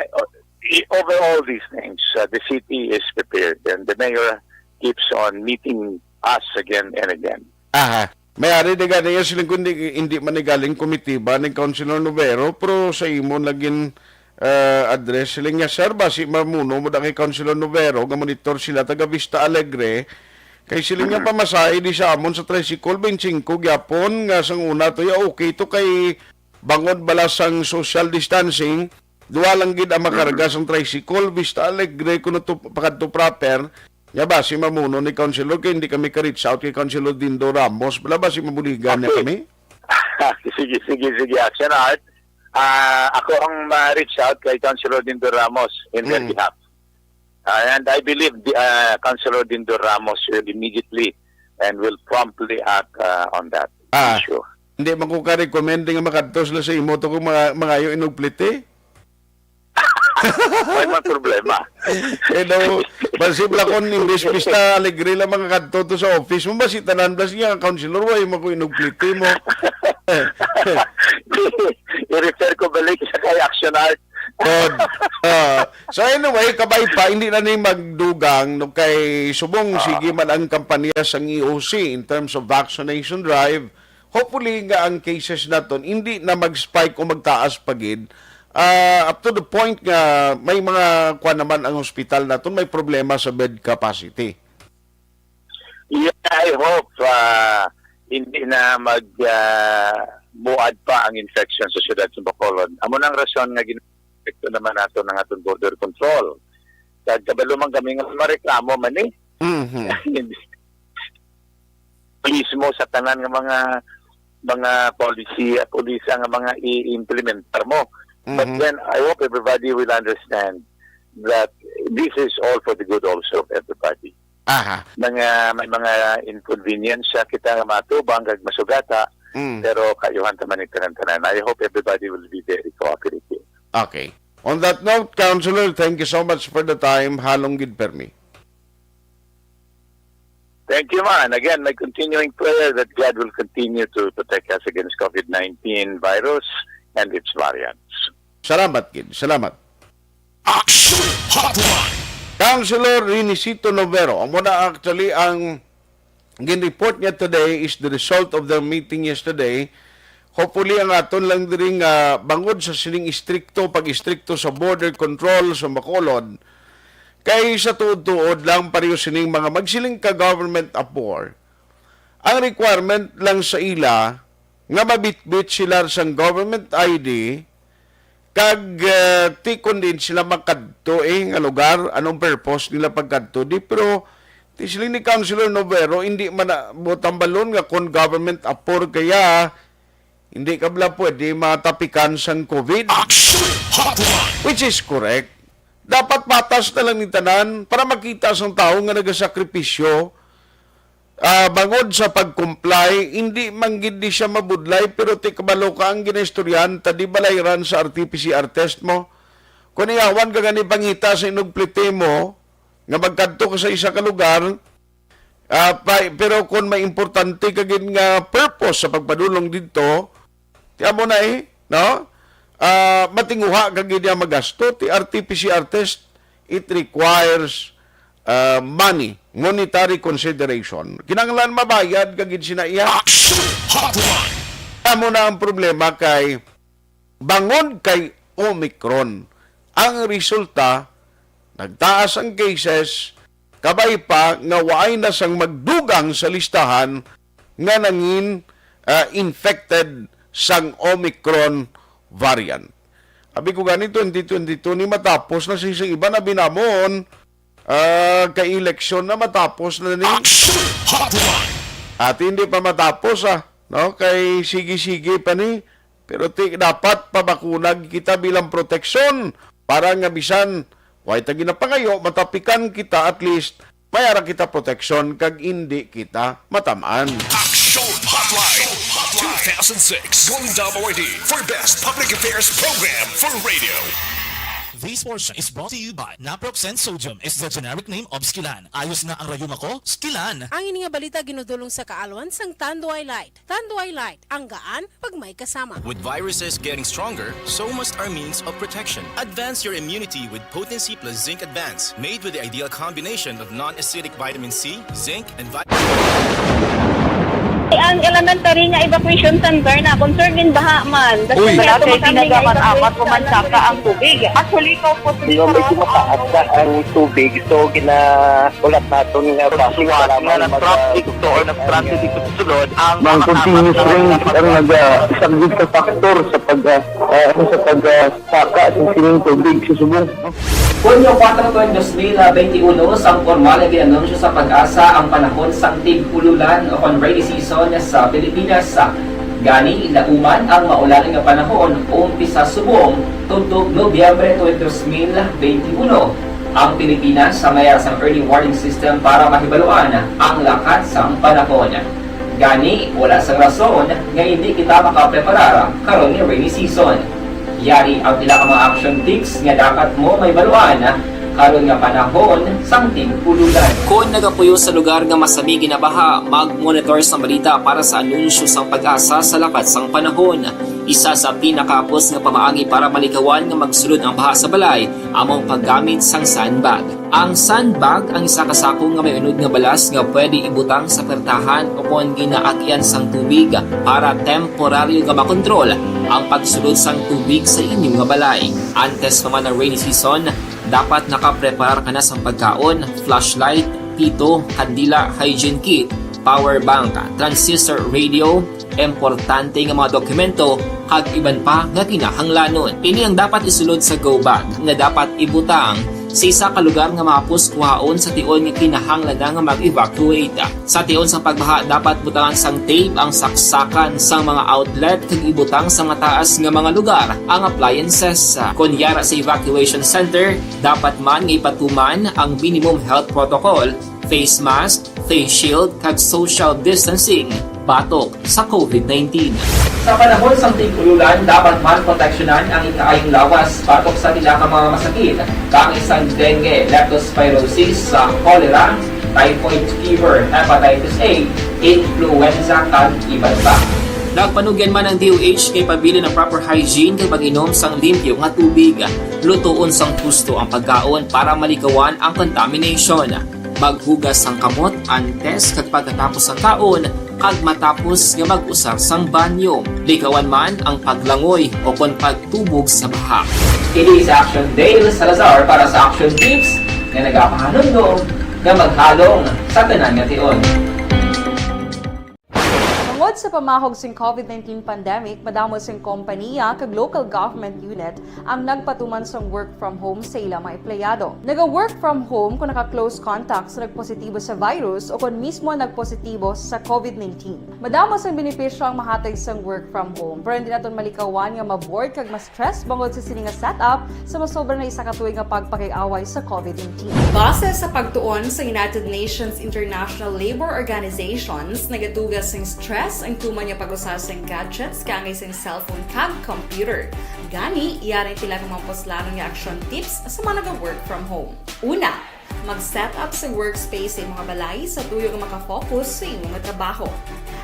i-, over all these things, uh, the city is prepared and the mayor keeps on meeting us again and again. Aha. May ari na gani yung siling kundi hindi man ni galing komitiba ni Councilor Novero, pero sa imo naging, eh, address, siling niya, "Sir, basi mamuno mo da kay Councilor Novero, nga monitor sila taga Vista Alegre, kay siling niya Mm. pamasahe di sa amon sa tricycle, twenty-five gyapon, nga sang una to, ya, okay to kay bangod bala sang social distancing, duha lang gid ang makarga Mm. sang tricycle, Vista Alegre, kuno to, pakadto proper." Nya ba, si mamuno ni Councilor, kay hindi kami ka-reach out kay Councilor Dindo Ramos, bala ba si mabuligan niya Okay. kami? Sige, sige, sige, Action Art. Ah, ako ang ma-reach out kay Councilor Dindo Ramos in their Mm. behalf. Ah, and I believe the, ah, Councilor Dindo Ramos will immediately and will promptly act, ah, on that Ah, issue. Hindi man ko ka-recommend nga makadto sila sa imo to kung mga, mangayo inog pliti? May man problema. You know, masibla kon imbis pista, alegre lang mga kadto to sa office mo, basi tanan blas niya, councilor, way mo ko inugpliti mo. I-refer ko balik sa kay Action Art. Good. Ah, so anyway, kabay pa, hindi na ni magdugang no, kay subong Ah. sige man ang kampanya sang E O C in terms of vaccination drive. Hopefully nga ang cases naton hindi na mag-spike o magtaas pa gid. Ah, up to the point nga may mga kuan naman ang hospital naton, may problema sa bed capacity. Yeah, I hope ah, hindi na mag ah, buad pa ang infection sa siyudad sa Bacolod. Amo nang rason nga gin-, epekto naman nato ng aton border control. Kag kabalo man kami nga mareklamo man eh. Mhm. Mismo sa tanan nga mga mga policy at ulisa nga mga i-implementar mo. But Mhm. then I hope everybody will understand that this is all for the good also of everybody. Aha. Mga may mga inconvenience siya kita nga matubang kag masugata, Mm. pero kayuhan ta man ni tanan-tanan. I hope everybody will be very cooperative. Okay. On that note, Councilor, thank you so much for the time. Halong gid permi. Thank you, man. Again, my continuing prayer that God will continue to protect us against COVID nineteen virus and its variants. Salamat gid. Salamat. Action Hotline. Councilor Renisito Novero, amo na actually ang gin-report niya today is the result of their meeting yesterday. Hopefully, ang aton lang diri nga bangod sa sining istrikto, pag-istrikto sa border control sa Bacolod, kay sa tuod-tuod lang pareho sining mga magsiling ka government of war. Ang requirement lang sa ila nga mabitbit sila sang government I D, kag, ah, ti kon diin sila makadto, eh, nga lugar, anong purpose nila pagkadto? Di, pero ti siling ni Councilor Novero, hindi man na buot hambalon nga kon government of war kaya, hindi ka bala pwede matapikan sang COVID. Action Hotline. Which is correct. Dapat patas na lang ni tanan para makita sang tawo nga nagasakripisyo, ah, bangod sa pag-comply, hindi man gid di siya mabudlay, pero ti kabalo ka ang ginaistoryahan ta di balayran sa R T P C R test mo. Kung iyawan ka gani pangita sa inugpliti mo, nga magkadto ka sa isa ka lugar, ah, pa, pero kung may importante ka gid nga purpose sa pagpadulong didto, ti amo na eh, no? Ah, matinguha ka gid niya magasto, ti R T P C R test, it requires, ah, money, monetary consideration. Kinahanglan mabayad ka gid sina iya. Action Hotline. Amo na ang problema kay bangod kay Omicron. Ang resulta, nagtaas ang cases, kabay pa nga waay na sang magdugang sa listahan nga nangin, ah, infected sang Omicron variant. Abi ko gani, twenty twenty-two ni matapos na, si, si iba na binamon, ah, kay eleksyon na matapos na ni. Action Hotline. At hindi pa matapos, ah, no? Kay sige-sige pa ni. Pero ti, dapat pabakuna kita bilang proteksyon para nga bisan way ta ginapangayo, matapikan kita, at least may ara kita proteksyon kag indi kita matamaan. Action Hotline two thousand six Golden Dome Awardee for Best Public Affairs Program for Radio. This portion is brought to you by Naproxen Sodium is the generic name of Skilan. Ayos na ang rayuma ko, Skilan. Ang ini nga balita ginudulong sa kaalwan sang Tanduay Light. Tanduay Light, ang gaan pag may kasama. With viruses getting stronger, so must our means of protection. Advance your immunity with Potency Plus Zinc Advance, made with the ideal combination of non-acidic vitamin C, zinc, and vitamin. Ang elementary nga evacuation center na concern gid baha man. Uy. Wala kay pinagaman amat ko man saka ang tubig. Actually, ikaw po. Medyo mataas na ang tubig, so gina-, ulat naton nga basi nga para nga mag-, nag-traffic to or nag-traffic dito sa sulod, ang mga continuous rain ang nag-, ah, isang gid ka factor sa pag, ah, ah, ano, sa pag, ah, saka sa sining tubig sa subong. Hunyo kuwatro, dos mil benti uno, sang pormal nga gin-anunsyo sa PAGASA ang panahon sang tig-ululan o kon rainy season sa Pilipinas. Gani, lauman ang maulan nga panahon umpisa subong tubtob Nobyembre twenty, dos mil benti uno. Ang Pilipinas sa may sang early warning system para mahibaluan ang lakat sang panahon. Gani, wala sang rason nga hindi kita makapreparar karon ni rainy season. Yari ang pila ka mga action tips nga dapat mo mahibaluan karon nga panahon sang tig-ululan. Kon nagapuyo sa lugar nga masami ginabaha, mag-monitor sa balita para sa anunsyo sang PAGASA sa lakat sang panahon. Isa sa pinakahapos nga pamaagi para malikawan nga magsulod ang baha sa balay amo ang paggamit sang sandbag. Ang sandbag ang isa ka sako nga may unod nga balas nga pwede ibutang sa pertahan o kon ginaagyan sang tubig para temporaryo nga makontrol ang pagsulod sang tubig sa inyo nga balay. Antes pa man ang rainy season, dapat nakapreparar ka na sang pagkaon, flashlight, pito, kandila, hygiene kit, power bank, transistor radio, importante nga mga dokumento, kag iban pa nga kinahanglanon. Ini ang dapat isulod sa go bag nga dapat ibutang sa isa ka lugar nga mahapos kuhaon sa tion nga kinahanglan na nga mag-evacuate. Sa tion sang pagbaha, dapat butangan sang tape ang saksakan sang mga outlet kag ibutang sa mataas nga mga lugar ang appliances. Kon yara sa evacuation center, dapat man nga ipatuman ang minimum health protocol, face mask, face shield, kag social distancing batok sa covid nineteen. Sa panahon sang tig-ululan, dapat man proteksyonan ang ikaayong lawas batok sa pila ka mga masakit, kaangay sang dengue, leptospirosis, sa cholera, typhoid fever, hepatitis A, influenza, kag iban pa. Nagpanugyan man ang D O H nga ipabilin ang proper hygiene kag mag-inom sang limpyo nga tubig. Lutoon sang husto ang pagkaon para malikawan ang contamination. Maghugas sang kamot antes kag pagkatapos sang kaon, kag matapos nga mag-usar sang banyo. Likawan man ang paglangoy o kon pagtubog sa baha. Kini si Action Dale Salazar para sa Action Tips nga nagapahanumdom nga maghalong sa tanan nga tion. Tungod sa pamahog sing covid nineteen pandemic, madamo sing kompaniya kag local government unit ang nagpatuman sang work from home sa ila mga empleyado. Naga-work from home kung naka-close contact sa nagpositibo sa virus o kon mismo nagpositibo sa covid nineteen. Madamo sang benepisyo ang mahatag sang work from home, pero hindi naton malikawan nga ma-bored kag ma-stress bangod sa sini nga setup sa masobra na isa ka tuig nga pagpakig-away sa covid nineteen. Base sa pagtuon sa United Nations International Labour Organizations, nagatuga sing stress ang tuman nga pag-usa sing gadgets kaangay sing cellphone kag computer. Gani, yari ang pila ka mga puslanon nga action tips sa mga naga-work from home. Una, mag-set up sa workspace sa imo nga balay sa tuyo nga makafocus sa imo nga trabaho.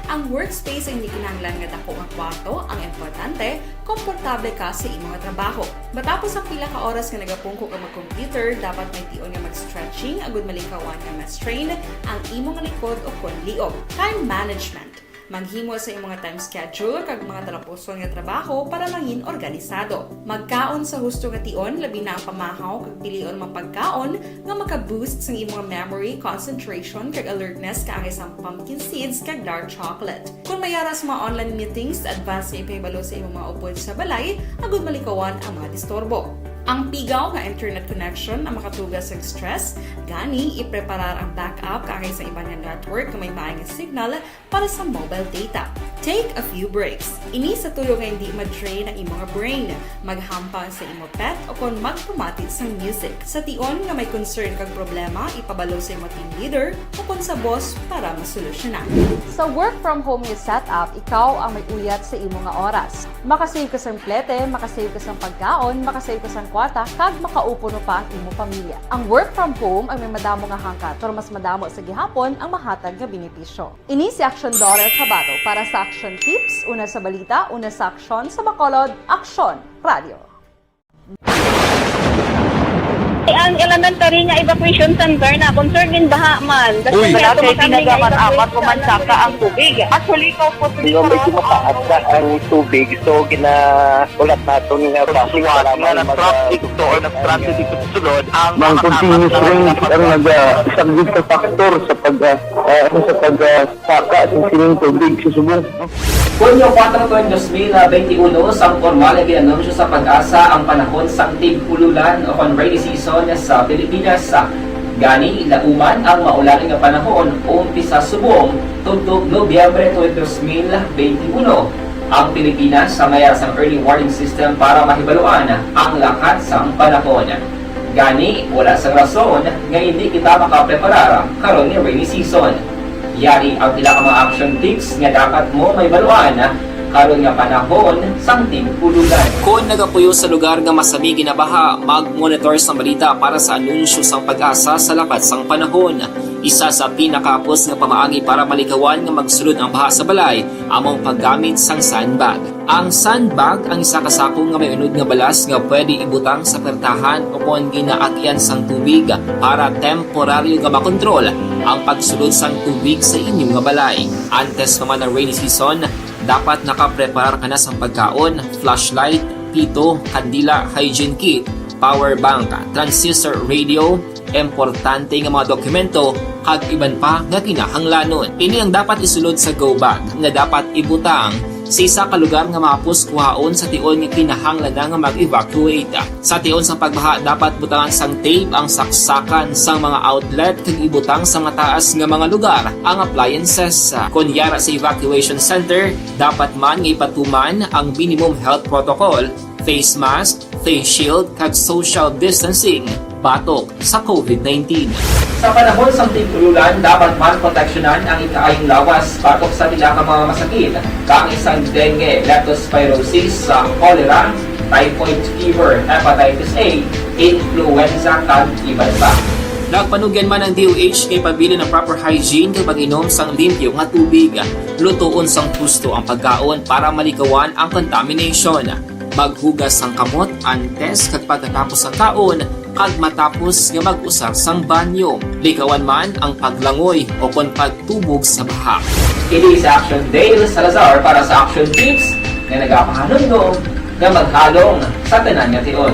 Ang workspace ang hindi kinahanglan nga dako nga kwarto, ang importante, komportable ka sa imo nga trabaho. Matapos ang pila ka oras nga nagapungko ka mag-computer, dapat may tion nga mag-stretching agud malikawan nga ma-strain ang imo nga likod o kon liog. Time management. Maghimo sa imo nga time schedule kag mga talapuson nga trabaho para mangin organisado. Magkaon sa husto nga tion, labi na ang pamahaw kag pilion man pagkaon nga maka-boost sang imo nga memory, concentration, kag alertness kaangay sang pumpkin seeds kag dark chocolate. Kon may ara sa mga online meetings, advance nga ipahibalo sa imo mga upod sa balay agud malikawan ang mga disturbo. Ang pigaw nga internet connection ang makatuga sang stress, gani ipreparar ang backup kaangay sang iban nga network nga may maay nga signal para sa mobile data. Take a few breaks. Ini sa tuyo nga hindi ma-drain ang imo nga brain. Maghampang sa imo pet o kon magpamati sang music. Sa tion nga may concern kag problema, ipabalo sa imo team leader o kon sa boss para masolusyonan. Sa work from home nga setup, ikaw ang may uyat sa imo nga oras. Makasave ka sang plete, makasave ka sang pagkaon, makasave ka sang kwarta, kag makaupo no pa ang imo pamilya. Ang work from home ang may madamo nga hangkat, pero mas madamo sa gihapon ang mahatag nga benepisyo. Ini si Action Daughter Tabato para sa Action Tips, una sa balita, una sa aksyon, sa Bacolod, Aksyon Radio. Ang elementary nga evacuation center na concerned in baha man. Uy. Wala kay pinagaman apat ko man saka ang tubig. Actually, ikaw po. Nga medyo mataas na ang tubig, so ginaulat naton nga basi nga nag-traffic to or nag-transit ito sulod ang mga continuous rain ang nagasaglit sa factor sa pag, ah, ah, ano, sa pag, ah, saka sa sining tubig sa subong. Hunyo kuwatro, dos mil benti uno, sang pormal nga gin-anunsyo sa PAGASA ang panahon sang tig-ululan o kon rainy season sa Pilipinas. Gani, lauman ang maulan nga panahon umpisa subong tubtob Nobyembre tulo, dos mil benti uno. Ang Pilipinas sa may sang early warning system para mahibaluan ang lakat sang panahon. Gani, wala sang rason nga hindi kita makapreparar karon nga rainy season. Yari ang pila ka mga action tips nga dapat mo mahibaluan karon nga panahon sang tig-ululan. Kon nagapuyo sa lugar nga masami ginabaha, mag-monitor sang balita para sa anunsyo sang PAGASA sa lakat sang panahon. Isa sa pinakahapos nga pamaagi para malikawan nga magsulod ang baha sa balay amo ang paggamit sang sandbag. Ang sandbag ang isa ka sako nga may unod nga balas nga pwede ibutang sa pertahan o kon ginaagyan sang tubig para temporaryo nga makontrol ang pagsulod sang tubig sa inyo nga balay. Antes pa man ang rainy season, dapat nakapreparar ka na sang pagkaon, flashlight, pito, kandila, hygiene kit, power bank, transistor radio, importante nga mga dokumento, kag iban pa nga kinahanglanon. Ini ang dapat isulod sa go bag nga dapat ibutang sa isa ka lugar nga mahapos kuhaon sa tion nga kinahanglan na nga mag-evacuate. Sa tion sang pagbaha, dapat butangan sang tape ang saksakan sang mga outlet kag ibutang sa mataas nga mga lugar ang appliances. Kon yara sa evacuation center, dapat man nga ipatuman ang minimum health protocol, face mask, face shield, kag social distancing batok sa covid nineteen. Sa panahon sang tig-ululan, dapat man proteksyonan ang ikaayong lawas batok sa pila ka mga masakit, kaangay sang dengue, leptospirosis, sa cholera, typhoid fever, hepatitis A, influenza, kag iban pa. Nagpanugyan man ang D O H nga ipabilin ang proper hygiene kag pag-inom sang limpyo nga tubig. Lutoon sang husto ang pagkaon para malikawan ang contamination. Maghugas sang kamot antes kag pagkatapos sang kaon kag matapos nga mag-usar sang banyo. Likawan man ang paglangoy o kon pagtubog sa baha. Kini si Action Dale Salazar para sa Action Tips nga nagapahanumdom nga maghalong sa tanan nga tion.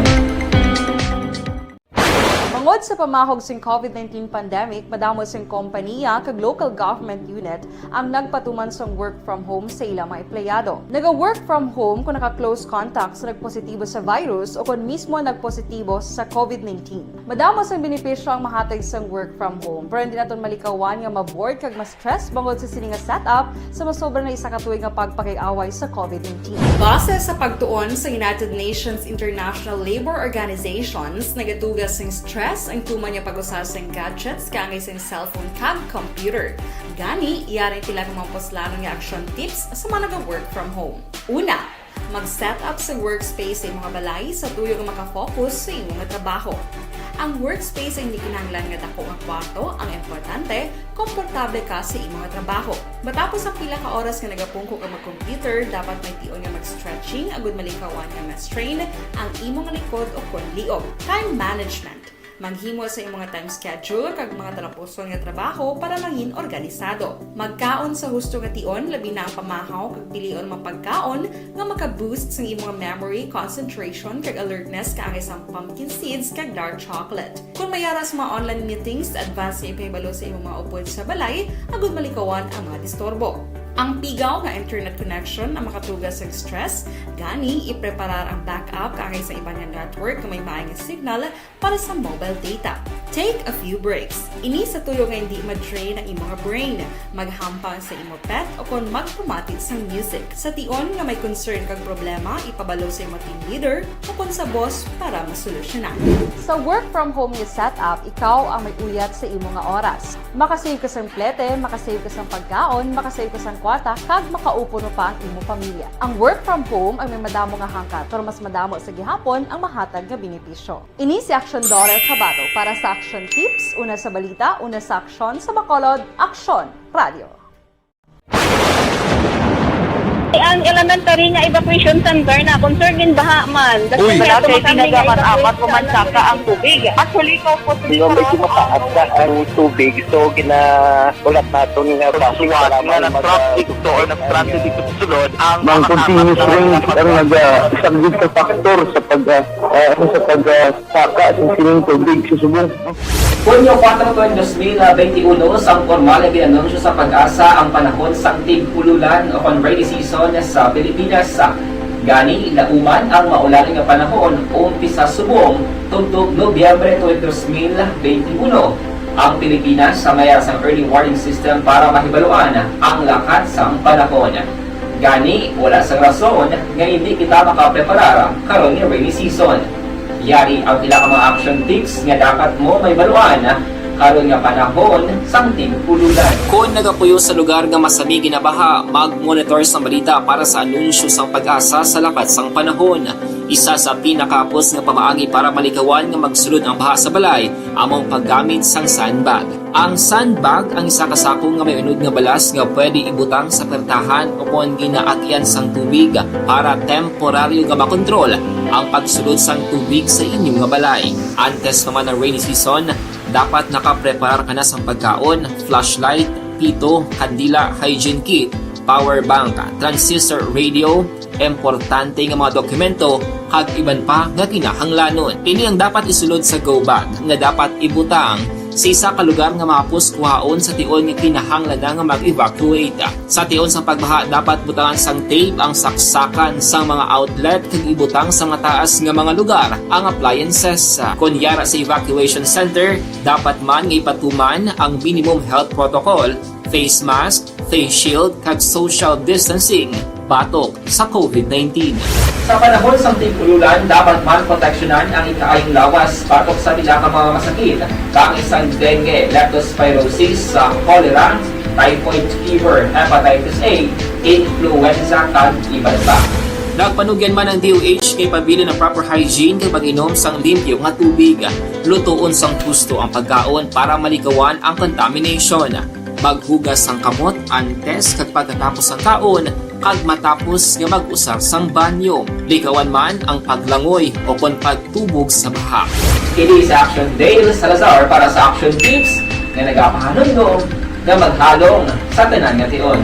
Bangod sa pamahog sing covid nineteen pandemic, madamo sing kompaniya kag local government unit ang nagpatuman sang work from home sa ila mga empleyado. Naga-work from home kung naka-close contact sa nagpositibo sa virus o kon mismo nagpositibo sa covid nineteen. Madamo sang benepisyo ang mahatag sang work from home, pero hindi naton malikawan nga ma-bored kag ma-stress bangod sa sini nga setup sa masobra na isa ka tuig nga pagpakig-away sa covid nineteen. Base sa pagtuon sa United Nations International Labour Organizations, nagatuga sing stress ang tuman nga pag-usar sing gadgets kaangay sing cellphone kag computer. Gani, yari ang pila ka mga puslanon nga action tips sa mga naga-work from home. Una, mag-set up sa workspace sa imong balay sa tuyo nga makafocus sa imong trabaho. Ang workspace ay hindi kinahanglan nga dako nga kwarto, ang importante, komportable ka sa imong trabaho. Matapos ang pila ka oras nga nagapungko ka mag-computer, dapat may tion nga mag-stretching agud malikawan nga ma-strain ang imong likod o kon liog. Time management. Maghimo sa imong time schedule kag mga talapuson nga trabaho para mangin organisado. Magkaon sa husto nga tion, labi na ang pamahaw kag pilion mga pagkaon nga maka-boost sang imong memory, concentration, kag alertness kaangay sang pumpkin seeds kag dark chocolate. Kon may ara sa mga online meetings, advance nga ipahibalo sa imong mga upod sa balay agud malikawan ang mga disturbo. Ang pigaw nga internet connection ang makatuga sa stress, gani ipreparar ang backup kaangay sa iban nga network nga may maay nga signal para sa mobile data. Take a few breaks. Ini sa tuyo nga hindi ma-drain ang imong brain. Maghampang sa imo pet o kon magpamati sang music. Sa tion nga may concern kag problema, ipabalo sa imo team leader o kon sa boss para masolusyonan. Sa work from home nga setup, ikaw ang may uyat sa imo nga oras. Makasave ka sang plete, makasave ka sang pagkaon, makasave ka sang kwarta, kag makaupod pa ang imo pamilya. Ang work from home ang may madamo nga hangkat, pero mas madamo sa gihapon ang mahatag nga benepisyo. Ini si Action Dorel Cabato para sa Action Tips, una sa balita, una sa aksyon, sa Bacolod, Aksyon Radio. Ang elementary nga evacuation center na concern gin baha man. Uy. Wala kay tinaga man, apat ko man saka ang tubig. Actually, ko po. Medyo mataas na ang tubig, so gina-, ulat naton nga basi nga nag-traffic to or nag-traffic dito sa sulod ang mga continuous rain ang nag-, ah, isang sa factor sa pag, ah, ah, ano, sa pag, ah, saka sa sining tubig sa subong. Hunyo kuwatro, dos mil benti uno, sang pormal nga gin-anunsyo sa PAGASA ang panahon sang tig-ululan o kon rainy season sa Pilipinas. Gani, lauman ang maulan nga panahon umpisa subong tubtob Nobyembre twenty, dos mil benti uno. Ang Pilipinas sa may sang early warning system para mahibaluan ang lakat sang panahon. Gani, wala sang rason nga hindi kita makapreparar karon nga rainy season. Yari ang pila ka mga action tips nga dapat mo mahibaluan Karon nga panahon sang tig-ululan. Kon nagapuyo sa lugar nga masami ginabaha, mag-monitor sang balita para sa anunsyo sang PAGASA sa lakat sang panahon. Isa sa pinakahapos nga pamaagi para malikawan nga magsulod ang baha sa balay amo ang paggamit sang sandbag. Ang sandbag ang isa ka sako nga may unod nga balas nga pwede ibutang sa pertahan o kon ginaagyan sang tubig para temporaryo nga makontrol ang pagsulod sang tubig sa inyo nga balay. Antes pa man ang rainy season, dapat nakapreparar ka na sang pagkaon, flashlight, pito, kandila, hygiene kit, power bank, transistor radio, importante nga mga dokumento, kag iban pa nga kinahanglanon. Ini ang dapat isulod sa go bag nga dapat ibutang sa isa ka lugar nga mahapos kuhaon sa tion nga kinahanglan na nga mag-evacuate. Sa tion sang pagbaha, dapat butangan sang tape ang saksakan sang mga outlet kag ibutang sa mataas nga mga lugar ang appliances. Kon yara sa evacuation center, dapat man nga ipatuman ang minimum health protocol, face mask, face shield, kag social distancing batok sa covid nineteen. Sa panahon sang tig-ululan, dapat man proteksyonan ang ikaayong lawas batok sa pila ka mga masakit, kaangay sang dengue, leptospirosis, sa cholera, typhoid fever, hepatitis A, influenza, kag iban pa. Nagpanugyan man ang D O H nga ipabilin ang proper hygiene kag mag-inom sang limpyo nga tubig. Lutoon sang husto ang pagkaon para malikawan ang contamination. Maghugas sang kamot antes kag pagkatapos sang kaon kag matapos nga mag-usar sang banyo. Likawan man ang paglangoy o kon pagtubog sa baha. Kini si Action Dale Salazar para sa Action Tips nga nagapahanumdom nga maghalong sa tanan nga tion.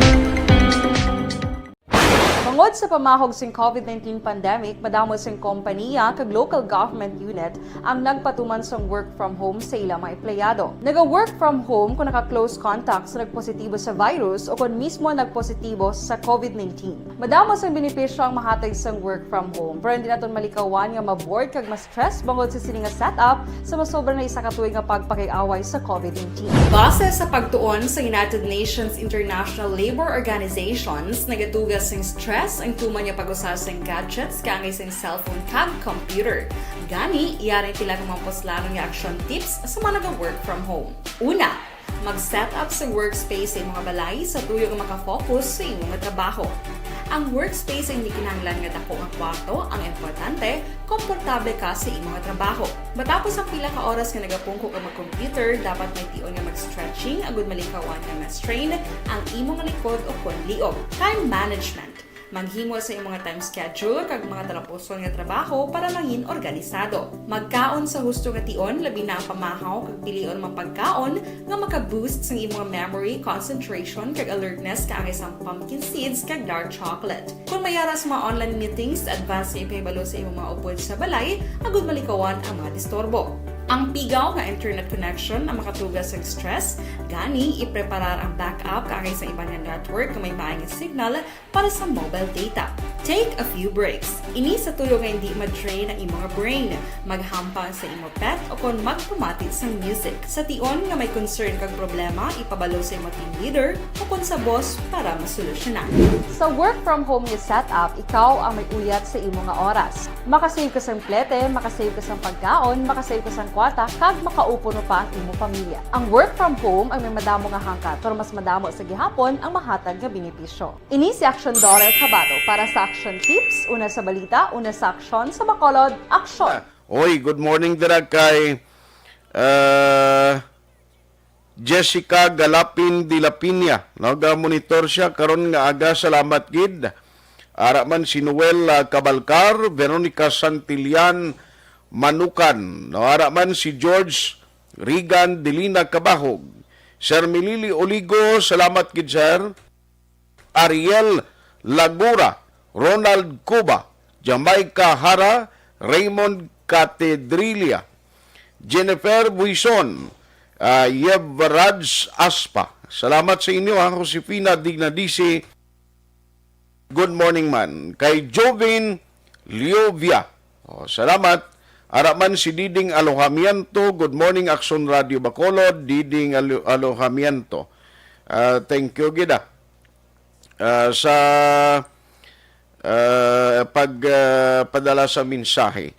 Bangod sa pamahog sing covid nineteen pandemic, madamo sing kompaniya kag local government unit ang nagpatuman sang work from home sa ila mga empleyado. Naga-work from home kung naka-close contact sa nagpositibo sa virus o kon mismo nagpositibo sa covid nineteen. Madamo sang benepisyo ang mahatag sang work from home, pero hindi naton malikawan nga ma-bored kag ma-stress bangod sa sini nga setup sa masobra na isa ka tuig nga pagpakig-away sa covid nineteen. Base sa pagtuon sa United Nations International Labour Organizations, nagatuga sing stress ang tuman nga pag-usa sing gadgets kaangay sing cellphone kag computer. Gani, yari ang pila ka mga puslanon nga action tips sa mga naga-work from home. Una, mag-set up sa workspace sa imong balay sa tuyo nga makafocus sa imong trabaho. Ang workspace ay hindi kinahanglan nga dako nga kwarto, ang importante, komportable ka sa imong trabaho. Matapos ang pila ka oras nga nagapungko ka mag-computer, dapat may tion nga mag-stretching agud malikawan nga ma-strain ang imong likod o kon liog. Time management. Maghimo sa imong time schedule kag mga talapuson nga trabaho para mangin organisado. Magkaon sa husto nga tion, labi na ang pamahaw kag pilion man pagkaon nga maka-boost sang imong memory, concentration, kag alertness kaangay sang pumpkin seeds kag dark chocolate. Kon may ara sa mga online meetings, advance nga ipahibalo sa imong mga upod sa balay agud malikawan ang mga disturbo. Ang pigaw nga internet connection ang makatuga sa stress, gani ipreparar ang backup kaangay sa iban nga network nga may maayong signal para sa mobile data. Take a few breaks. Ini sa tuyo nga hindi ma-drain ang imong brain. Maghampang sa imo pet o kon magpamati sang music. Sa tion nga may concern kag problema, ipabalo sa imo team leader o kon sa boss para masolusyonan. Sa work from home nga setup, ikaw ang may uyat sa imo nga oras. Makasave ka sang plete, makasave ka sang pagkaon, makasave ka sang kwarta, kag makaupo pa ang imo pamilya. Ang work from home ang may madamo nga hangkat, pero mas madamo sa gihapon ang mahatag nga benepisyo. Ini si Action Dollar Cabato para sa Action Tips, una sa balita, una sa aksyon, sa Bacolod, aksyon! Oy, good morning dira kay, ah, Jessica Galapin de la Piña, no? Ga-monitor siya karon nga aga, salamat gid. Ara man si Noel, ah, Cabalcar, Veronica Santillan Manukan, no? Ara man si George Regan Delina Cabahog, Sir Milili Oligo, salamat gid, sir. Ariel Lagura, Ronald Cuba, Jamaica Hara, Raymond Catedrilia, Jennifer Buison, ah, Yevraj Aspa. Salamat sa inyo, ha, Josefina Dignadisi. Good morning man. Kay Jovin Liovia. Oh, salamat. Ara man si Diding Alojamiento. Good morning, Action Radio Bacolod. Diding Alo-, Alojamiento. Ah, thank you, gid, ah. Ah, sa, ah, pag, ah, padala sa mensahe.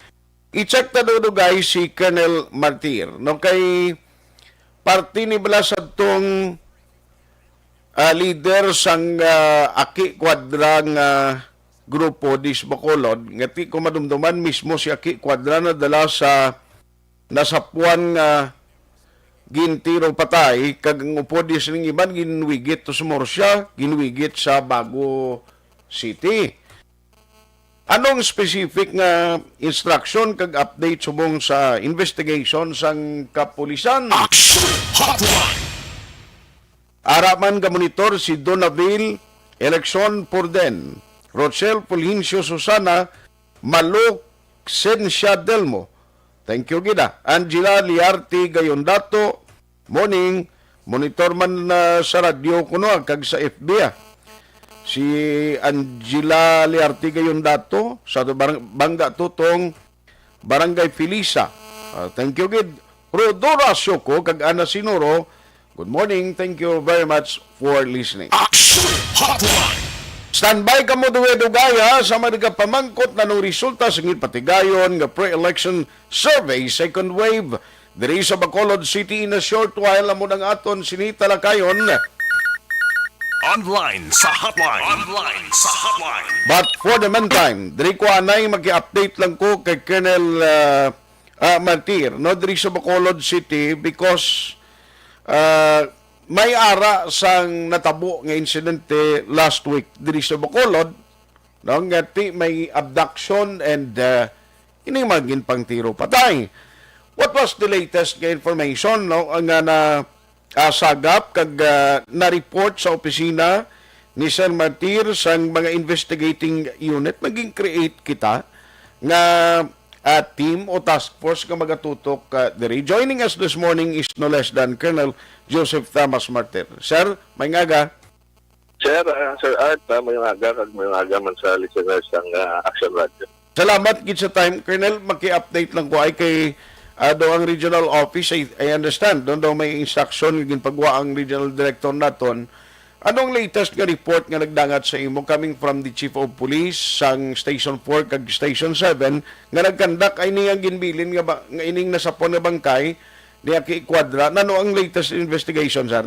I-check ta daw, guys, si Colonel Martir. No, kay, parte ni bala sa tong, ah, leader sang, ah, Aki Cuadra nga grupo di sa Bacolod, nga ti ko madumduman mismo si Aki Cuadra nadala sa nasapuan nga gintiro patay, kag ang upod di sining iban ginwigit to sa Murcia, ginwigit sa Bago City. Anong specific nga instruction kag update subong sa investigation sang kapulisan? Action Hotline! Ara man gamonitor si Donaville Election Purden, Rochelle Fulgencio Susana, Maluk Xencia Delmo. Thank you gid, ah. Angela Liarte Gayondato, morning. Monitor man na sa radyo kuno, ah, kag sa F B, ah. Si Angela Liarte Gayondato sa barang-, Bangga Tutong, Barangay Felisa. Ah, thank you gid. Rodora Sioko kag Ana Sinuro, good morning. Thank you very much for listening. Action Hotline! Standby kamo, duwe-dugaya, sa mga nagapamangkot na nung resulta sa ginpatigayon nga pre-election survey, second wave, diri sa Bacolod City. In a short while, amo nang aton sini talakayon. Online sa hotline. Online sa hotline. But for the meantime, diri ko anay maki-update lang ko kay Colonel, ah, ah, Martir, no, diri sa Bacolod City because, ah, may ara sang natabo nga insidente last week diri sa Bacolod, no, nga ti may abduction and, ah, ining mga ginpangtiro patay. What was the latest nga information, no, nga na, ah, sagap kag, ah, na-report sa opisina ni Sir Martir sang mga investigating unit? Naging create kita nga, ah, team o task force nga magatutok, ah, diri. Joining us this morning is no less than Colonel Joseph Thomas Martir. Sir, may ngaga. Sir, ah, Sir Art, ah, may ngaga kag may ngaga man sa listeners sang, ah, Action Radio. Salamat gid sa time, Colonel. Maki-update lang ko ay kay, ah, daw ang regional office, I, I understand, doon daw may instruction nga ginpagwa ang regional director naton. Anong latest nga report nga nagdangat sa imo coming from the Chief of Police sang Station four kag Station seven nga nagkandak ay niya ginbilin nga ba, nga ining nasapon nga bangkay ni Aki Cuadra? Nano ang latest investigation, sir?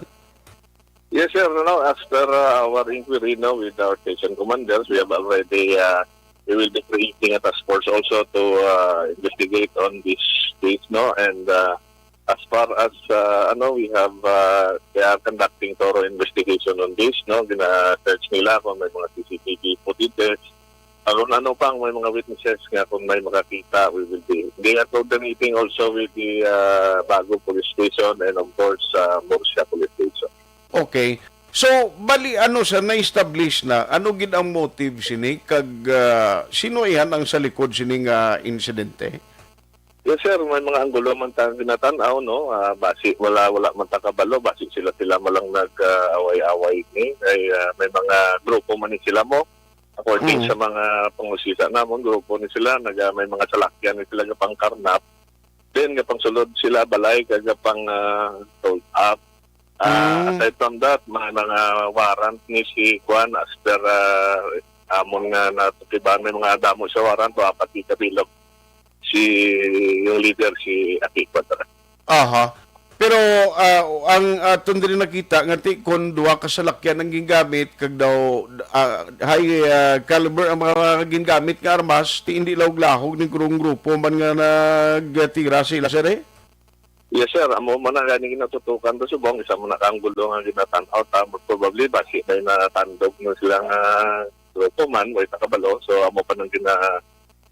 Yes, sir. No, as per, uh, our inquiry, no, with our station commanders, we have already, uh, we will be creating a task force also to, uh, investigate on this case, no, and, uh, as far as, uh, ano, we have, uh, they are conducting thorough investigation on this, no, gina-search nila kung may mga C C T V footages, kung ano pang may mga witnesses nga kung may makakita, we will be, they are coordinating also with the, uh, Bago Police Station and of course, uh, Murcia Police Station. Okay. So, bali, ano, sir, na-establish na, ano gid ang motive sini, kag, ah, sino ihan ang sa likod sini nga insidente? Yes, sir. May mga anggulo man ta ginatan-aw, no? Ah, basi wala, wala man ta kabalo, basi sila-sila man lang nag, ah, away-away ni. Kay, ah, may mga grupo man ni sila mo. According Mm. sa mga pangusisa namon, grupo ni sila, naga, may mga salakyan ni sila nga pangkarnap. Then, nga pangsulod sila balay, kag pang, ah, sold up. Ah, Mm. Aside from that, may mga warrant ni si Kwan, as per, ah, amon nga natukiban, may mga damo sa warrant, wa pati kabilog si, yung leader, si Aki Cuadra. Aha. Pero, ah, ang aton diri nakita nga ti kon duha ka salakyan ang gingamit kag daw, ah, high, ah, caliber ang mga gingamit nga armas, ti indi lahog-lahog ni kurong grupo man nga nagtira sila, sir, eh? Yes, sir. Amo man ang gani ginatutukan to subong, isa man na ka anggulo nga ginatan-aw ta, most probably basi may natandog na sila nga grupo man, way ta kabalo. So, amo pa nang gina-,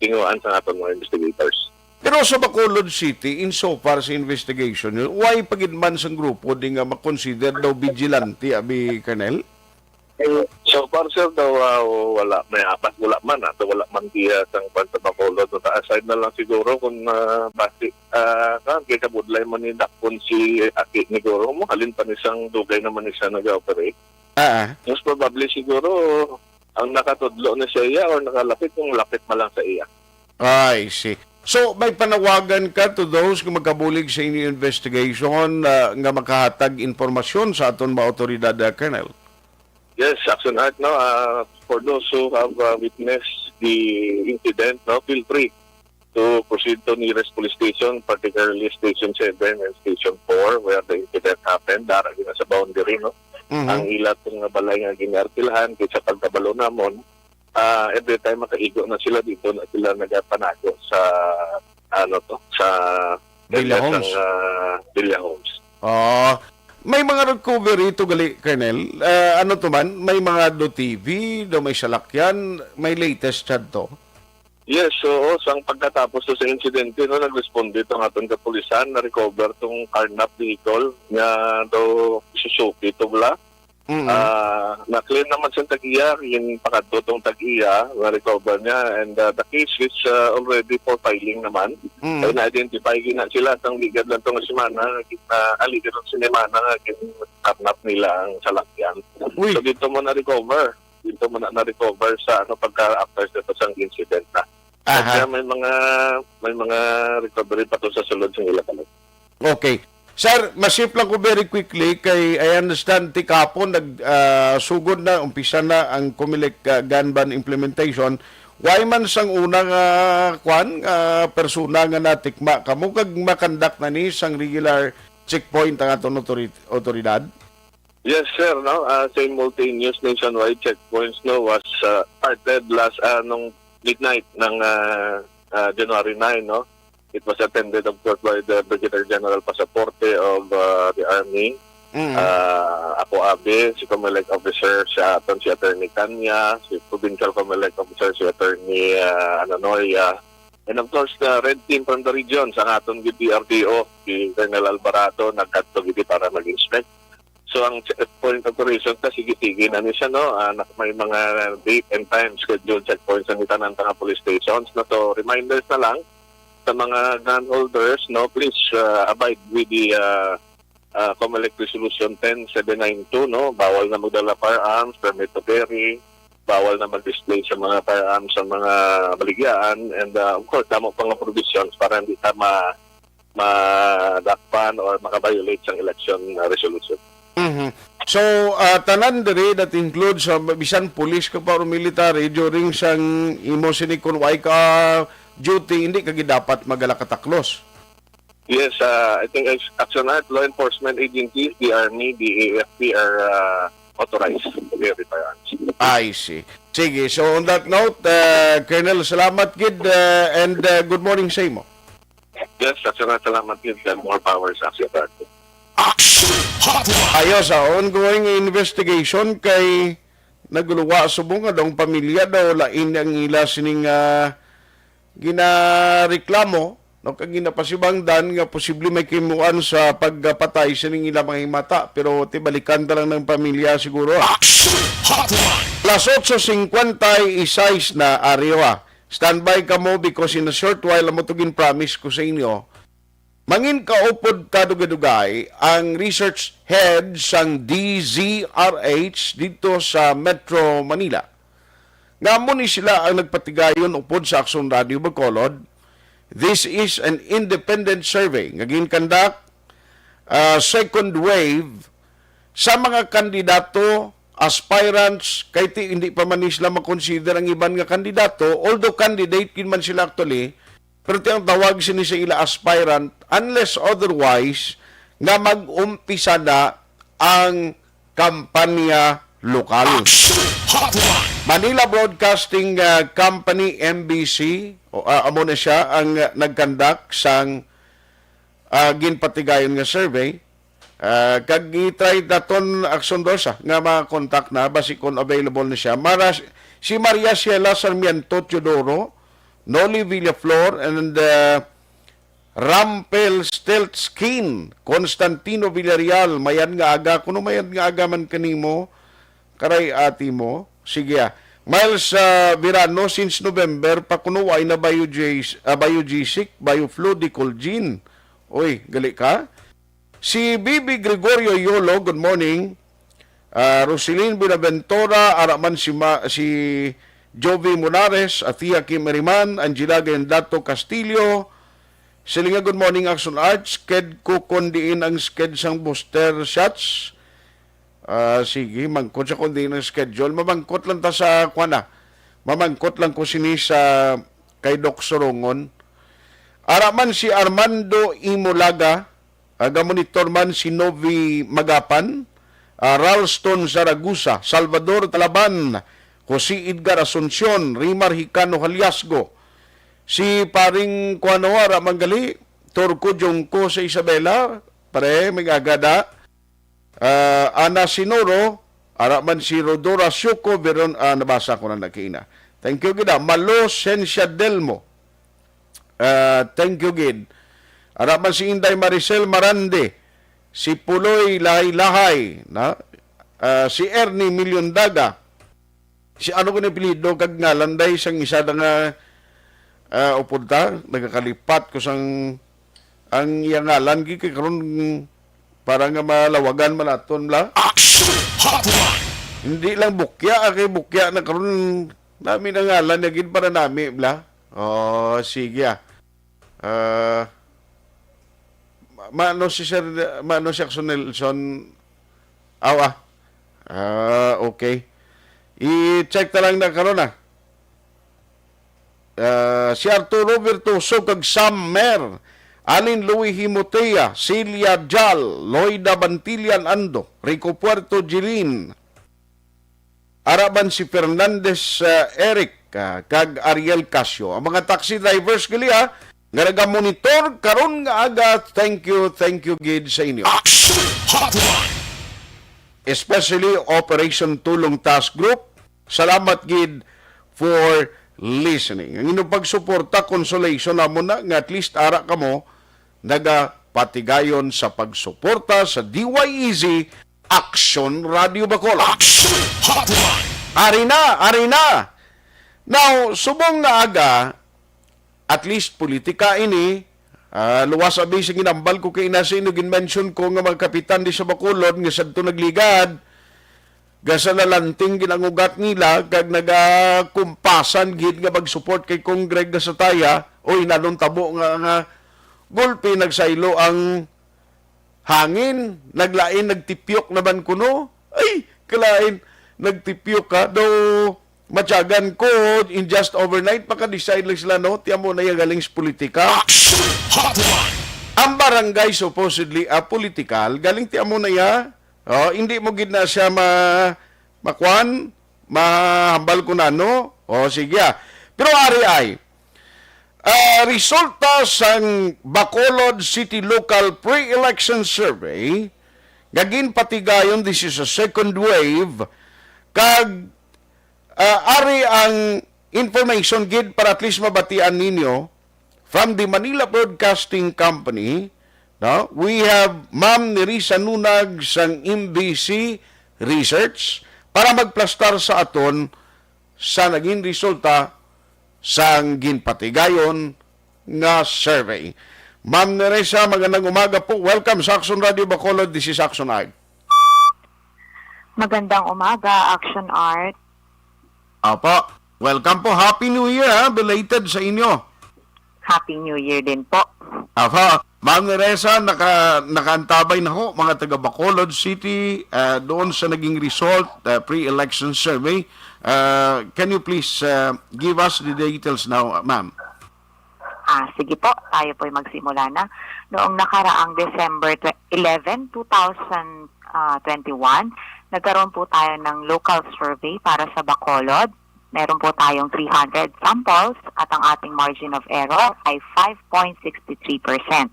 tinguhaan sa aton mga investigators. Pero sa Bacolod City, in so far sa investigation, why pa gid man sang grupo di nga makonsider daw vigilante, abi, Colonel? So far, sir, daw, ah, wala may apas, wala man, ah, daw wala man diya sang kwan sa Bacolod. So, aside na lang siguro kung, ah, basi, ah, ka, kay kabudlay man ni Dakpon si Aki ni Goro mo, halin pa ni sang dugay naman ni siya nag-operate. Ah, ah. Most probably siguro, ang nakatudlo na sa iya or nakalapit, kung lapit man lang sa iya. I see. So, may panawagan ka to those nga magkabulig sa inyo investigation, ah, nga makahatag impormasyon sa aton mga awtoridad, ah, Colonel? Yes, Action Art, no? Ah, for those who have, ah, witnessed the incident, no, feel free to proceed to nearest police station, particularly Station seven and Station four, where the incident happened. Dara gina sa boundary, no? Mhm. Ang ila tong nga balay nga giniarkilahan, kay sa pagkabalo namon, ah, every time makaigo na sila dito, na sila nagapanago sa, ano to, sa Villa area Homes. Sang, ah, Villa Homes. Ah, may mga recovery to gali, Colonel. Ah, ano to man? May mga do T V, do may salakyan, may latest sad to? Yes, oo. Sang pagkatapos to sa insidente, no, nagresponde tong aton kapulisan, na-recover tong carnap vehicle nga daw Suzuki to bala. Mm. Ah, na-clear naman sa tag-iya, ginpakadto tong tag-iya, na-recover niya, and, ah, the case is, ah, already for filing naman. Mm. Kay na-identify gina sila sang ligad lang tong semana, gid na, ah, ligad lang semana nga gin-carnap nila ang salakyan. Uy. So, dito mo na-recover. Dito mo na, na-recover sa, ano, pagka after sa sang incident na. Aha. Kaya may mga, may mga recovery pa to sa sulod sa ila kalag. Okay. Sir, masip lang ko very quickly kay I understand ti kahapon nag, ah, sugod na, umpisa na ang Comelec, ah, gun ban implementation. Why man sang una nga, kwan, nga persona nga natikma kamo kag makandak na ni sang regular checkpoint ang aton otori-, otoridad? Yes, sir, no? Ah, simultaneous nationwide checkpoints, no, was, ah, started last, ah, nung midnight ng, ah, ah, January nine, no? It was attended, of course, by the Brigadier General Pasaporte of, ah, the Army. Mm. Ah, ako abi, si Comelec officer sa aton, si Attorney Tanya, si Provincial Comelec officer, si Attorney, ah, Anonoya, and of course, the red team from the region, sa aton gid D R D O, si Colonel Alvarado, nagkadto gid para mag-inspect. So, ang checkpoint operation ta, sige-sige na ni siya, no? Ah, nak-, may mga date and time scheduled checkpoints ang tanan nga police stations na to. Reminders na lang sa mga gun holders, no? Please, ah, abide with the, ah, ah, Comelec Resolution ten seven nine two, no? Bawal na magdala firearms, permit to carry, bawal na mag-display sa mga firearms sa mga baligyaan, and, ah, of course, damo pa nga provisions para hindi ta ma-, madakpan or maka-violate sang election, ah, resolution. Mhm. So, ah, tanan diri, that includes, ah, bisan police ka pa or military, during sang imo sini, kung way ka duty, hindi ka gid dapat magala kataklos. Yes, ah, I think ex-, Action Art, law enforcement agencies, the Army, the A F P are, ah, authorized to carry firearms. I see. Sige, so on that note, ah, Colonel, salamat gid, ah, and, ah, good morning sa imo. Yes, Action Art, salamat gid, and more power sa Action Art. Action Hotline. Ayo sa ongoing investigation kay naguluwa subong nga daw ang pamilya daw lain ang ila sining, ah, ginareklamo, no, kag ginapasibangdan nga posible may kahimuan sa pagpatay sining ila mga himata, pero tibalikan ta lang ng pamilya siguro. Action Hotline. Las otso cincuenta y seis na, Aryo, ah. Standby kamo because in a short while, amo to gin-promise ko sa inyo, mangin kaupod ta dugay-dugay ang research head sang D Z R H dito sa Metro Manila. Nga amo ni sila ang nagpatigayon upod sa Aksyon Radio Bacolod. This is an independent survey nga ginkandak, ah, second wave sa mga kandidato, aspirants, kay ti, hindi pa man ni sila makonsider ang iban nga kandidato, although candidate gid man sila actually, pero ti ang tawag sini sa ila aspirant, unless otherwise, nga mag-umpisa na ang kampanya lokal. Action Hotline. Manila Broadcasting, ah, Company, M B C, o, ah, amo na siya ang, ah, nagkandak sang, ah, ginpatigayon nga survey. Ah, kag i-try naton, Action Dorsa, nga ma-contact na, basi kung available na siya. Mara, si Maria Sheila Sarmiento Teodoro, Noli Villaflor, and, ah, Rampel Stiltskin, Constantino Villarreal, mayad nga aga. Kuno mayad nga aga man kanimo, karay ati mo. Sige, ah. Miles, ah, Verano, since November pa kuno way na Bayo G-, ah, Bayo G-Sick, Bayo Flu, Dicolgin. Uy, gali ka? Si Bibi Gregorio Yolo, good morning. Ah, Roselyn Buenaventura, ara man si Ma-, si Jovi Monares, Athea Kim Eriman, Angela Gayandato Castillo. Sila nga, "Good morning, Action Arts. Ked ko kon diin ang sked sang booster shots." Ah, sige, mangkot sa kon diin ang schedule. Mamangkot lang ta sa, kwan na. Mamangkot lang ko sini sa kay Doc Sorongon. Ara man si Armando Imulaga, ah, gamonitor man si Novi Magapan, ah, Ralston Zaragoza, Salvador Talaban, Jose Edgar Asuncion, Rimar Hicano Haliasgo, si paring kuano, ara man gali, Turco Jungko sa Isabela, pare, may agada. Ah, Ana Sinoro, ara man si Rodora Siuko, Veron-, ah, nabasa ko na na kaina. Thank you gid, ah. Malo Sensia Delmo. Ah, thank you gid. Ara man si Inday Maricel Marande, si Puloy Lahay-Lahay, na? Ah, si Ernie Milyondaga. Si ano ko ni apelyido kag ngalan day sang isa na nga, ah, upod ta, nagakalipat ko sang ang iya ngalan, gi kay karon para nga malawagan man aton bla. Action Hotline! Hindi lang bukya, ah, kay bukya na karon nami na ngalan niya gid para nami bla. Oh, sige, ah. Ah, ma-, maano si Sir, maano si Action Nelson? Aw, ah. Ah, okay. I-check ta lang na karon, ah. Ah, si Arturo Virtuoso kag Sam Mer, Alin Louis Himotea, Celia Jal, Loida Bantillan Ando, Rico Puerto Jilin, ara man si Fernandez, ah, Eric, ah, kag Ariel Casio. Ang mga taxi drivers gali, ah, nga nagamonitor karon nga aga, thank you, thank you gid sa inyo. Action Hotline! Especially Operation Tulong Task Group, salamat gid for listening. Ang inyong pagsuporta, consolation namo na nga at least ara kamo nagapatigayon sa pagsuporta sa D Y E Z Action Radio Bacolod. Action Hotline! Ari na, ari na! Now, subong nga aga, at least politika ini, ah, luwas abi sa ginambal ko kay ina sa inyo, ginmention ko nga mga kapitan di sa Bacolod nga sadto nagligad, gasa nalanting gid ang ugat nila, kag nagakumpasan gid nga mag-support kay Congreg Gasataya. Oy, nanong tabo nga, nga gulpi nagsaylo ang hangin, naglain, nagtipyok naman kuno. Ay, kalain, nagtipyok ka. Daw, matyagan ko, in just overnight, maka-decide lang sila, no? Tiyan mo na yung galing sa politika. Action Hotline! Ang barangay supposedly a political, galing tiyan mo na ya. Oh, hindi mo gid na siya ma-, makuan, mahambal ko na, no? Oh, sige, ah. Pero ari ay, ah, resulta sang Bacolod City Local Pre-Election Survey nga ginpatigayon, this is a second wave, kag, ah, ari ang information gid para at least mabatian ninyo from the Manila Broadcasting Company, no? We have Ma'am Nerissa Nunag sang M B C Research para magplastar sa aton sa naging resulta sang ginpatigayon nga survey. Ma'am Nerissa, magandang umaga po. Welcome sa Action Radio Bacolod. This is Action Art. Magandang umaga, Action Art. Apo, welcome po. Happy New Year, ha? Belated sa inyo. Happy New Year din po. Apo, Ma'am Nerissa, naka-, nakaantabay na ho, mga taga Bacolod City, ah, doon sa naging result, ah, pre-election survey. Ah, can you please, ah, give us the details now, ma'am? Ah, sige po, tayo po'y magsimula na. Noong nakaraang December tw-, eleven, two thousand twenty-one, nagkaroon po tayo ng local survey para sa Bacolod. Meron po tayong three hundred samples at ang ating margin of error ay five point six three percent.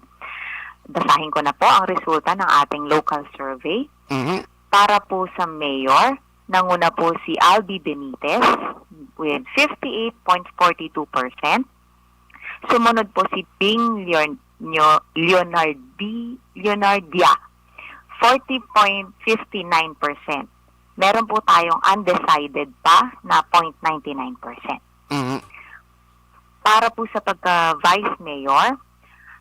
Basahin ko na po ang resulta ng ating local survey. Mhm. Para po sa mayor, nanguna po si Albi Benitez with fifty-eight point forty-two percent. Sumunod po si Bing Leon-, Nyo-, Leonardi-, Leonardia, forty point fifty nine percent. Meron po tayong undecided pa na point ninety nine percent. Mhm. Para po sa pagka-vice mayor,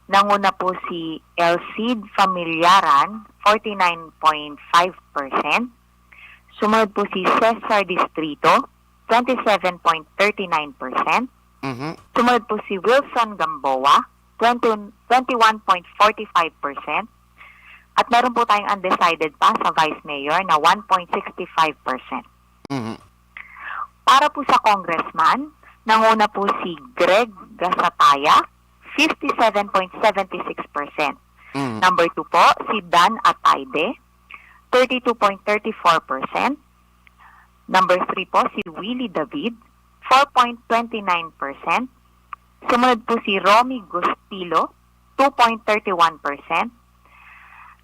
nanguna po si Elcid Familiaran, forty nine point five percent. Sumunod po si Cesar Distrito, twenty seven point thirty nine percent. Mhm. Sumunod po si Wilson Gamboa, twenty, twenty one point forty five percent. At meron po tayong undecided pa sa vice mayor na one point sixty five percent. Mhm. Para po sa congressman, nanguna po si Greg Gasataya, fifty-seven point seven six percent. Mm. Number two po, si Dan Ataide, thirty-two point thirty-four percent. Number three po, si Willie David, four point twenty nine percent. Sumunod po si Romy Gustilo, two point thirty one percent.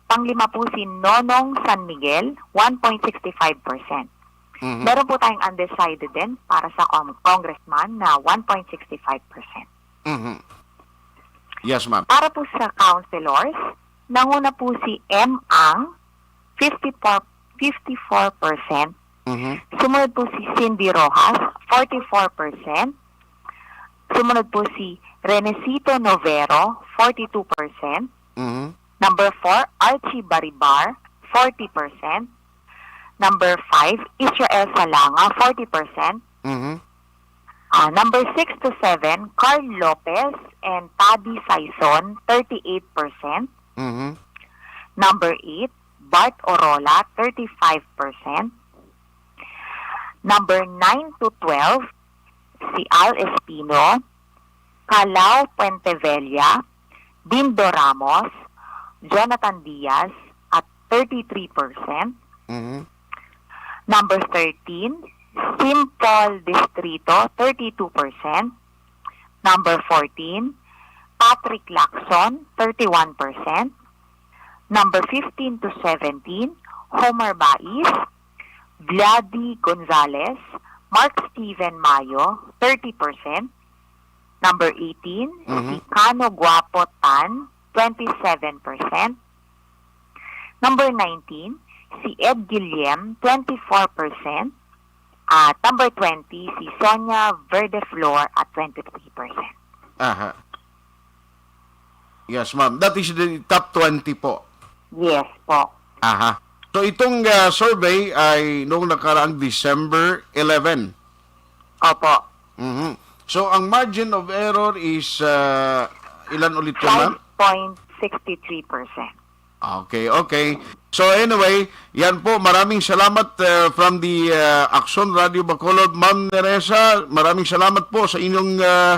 Panglima po si Nonong San Miguel, one point sixty five percent. Mhm. Meron po tayong undecided din para sa con-, congressman na one point sixty five percent. Mhm. Yes, ma'am. Para po sa councilors, nanguna po si M Ang, fifty-four, fifty-four percent. Mhm. Sumunod po si Cindy Rojas, forty-four percent. Sumunod po si Renesito Novero, forty-two percent. Mhm. Number four, Archie Baribar, forty percent. Number five, Israel Salanga, forty percent. Mhm. Ah, number six to seven, Carl Lopez and Tabby Saison, thirty-eight percent. Mhm. Number eight, Bart Orola, thirty-five percent. Number nine to twelve, si Al Espino, Calao Puentevella, Dindo Ramos, Jonathan Diaz, at thirty-three percent. Mhm. Number thirteen, Simple Distrito, thirty-two percent. Number fourteen, Patrick Lacson, thirty-one percent. Number fifteen to seventeen, Homer Bais, Vladi Gonzalez, Mark Steven Mayo, thirty percent. Number eighteen, Mhm. si Kano Guapo Tan, twenty-seven percent. Number nineteen, si Ed Guillem, twenty-four percent. At number twenty, si Sonia Verdeflor at twenty-three percent. Aha. Yes, ma'am. That is the top twenty po. Yes po. Aha. So, itong, ah, survey ay noong nakaraang December eleven. Opo. Mhm. So, ang margin of error is, ah, ilan ulit yun, ma'am? Five point six three percent. Okay, okay. So anyway, yan po. Maraming salamat, uh, from the, uh, Aksyon Radio Bacolod, Ma'am Neresa. Maraming salamat po sa inyong, uh,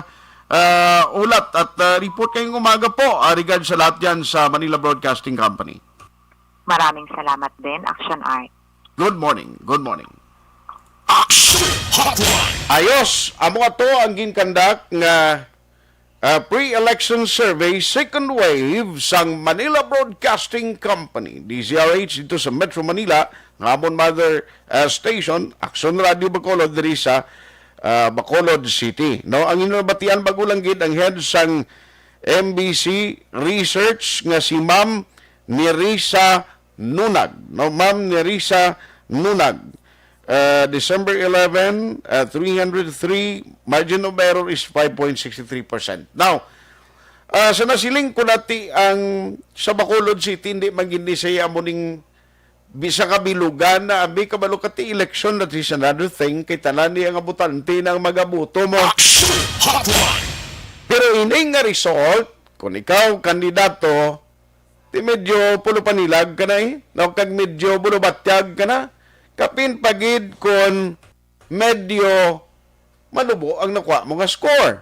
uh, ulat at, uh, report ngayong umaga po, uh, regard sa lahat dyan sa Manila Broadcasting Company. Maraming salamat din, Aksyon Art. Good morning. Good morning. Action Hotline. Ayos, amo ato ang ginkandak nga, ah, pre-election survey, second wave sang Manila Broadcasting Company, D Z R H, dito sa Metro Manila, nga amon mother, ah, station, Aksyon Radio Bacolod, diri sa, ah, Bacolod City. No, ang inyong nabatian, bag-o lang gid, ang head sang M B C Research nga si Ma'am Nerissa Nunag, no? Ma'am Nerissa Nunag. Uh, December eleven, uh, three hundred three, margin of error is five point six three percent. Now, uh, sa nasiling ko nati ang sa Bacolod City, hindi man gid ni siya amo ning bisa kabilugan na abi kabalo ka ti election, that is another thing, kay tanan niya nga botante nang magaboto mo. Action Hotline. Pero ini nga result, kung ikaw kandidato, ti medyo pulo panilag ka na eh, no? Kag medyo bulubatyag ka na. Kapin pagid kon medyo malubo ang nakuha mo nga score.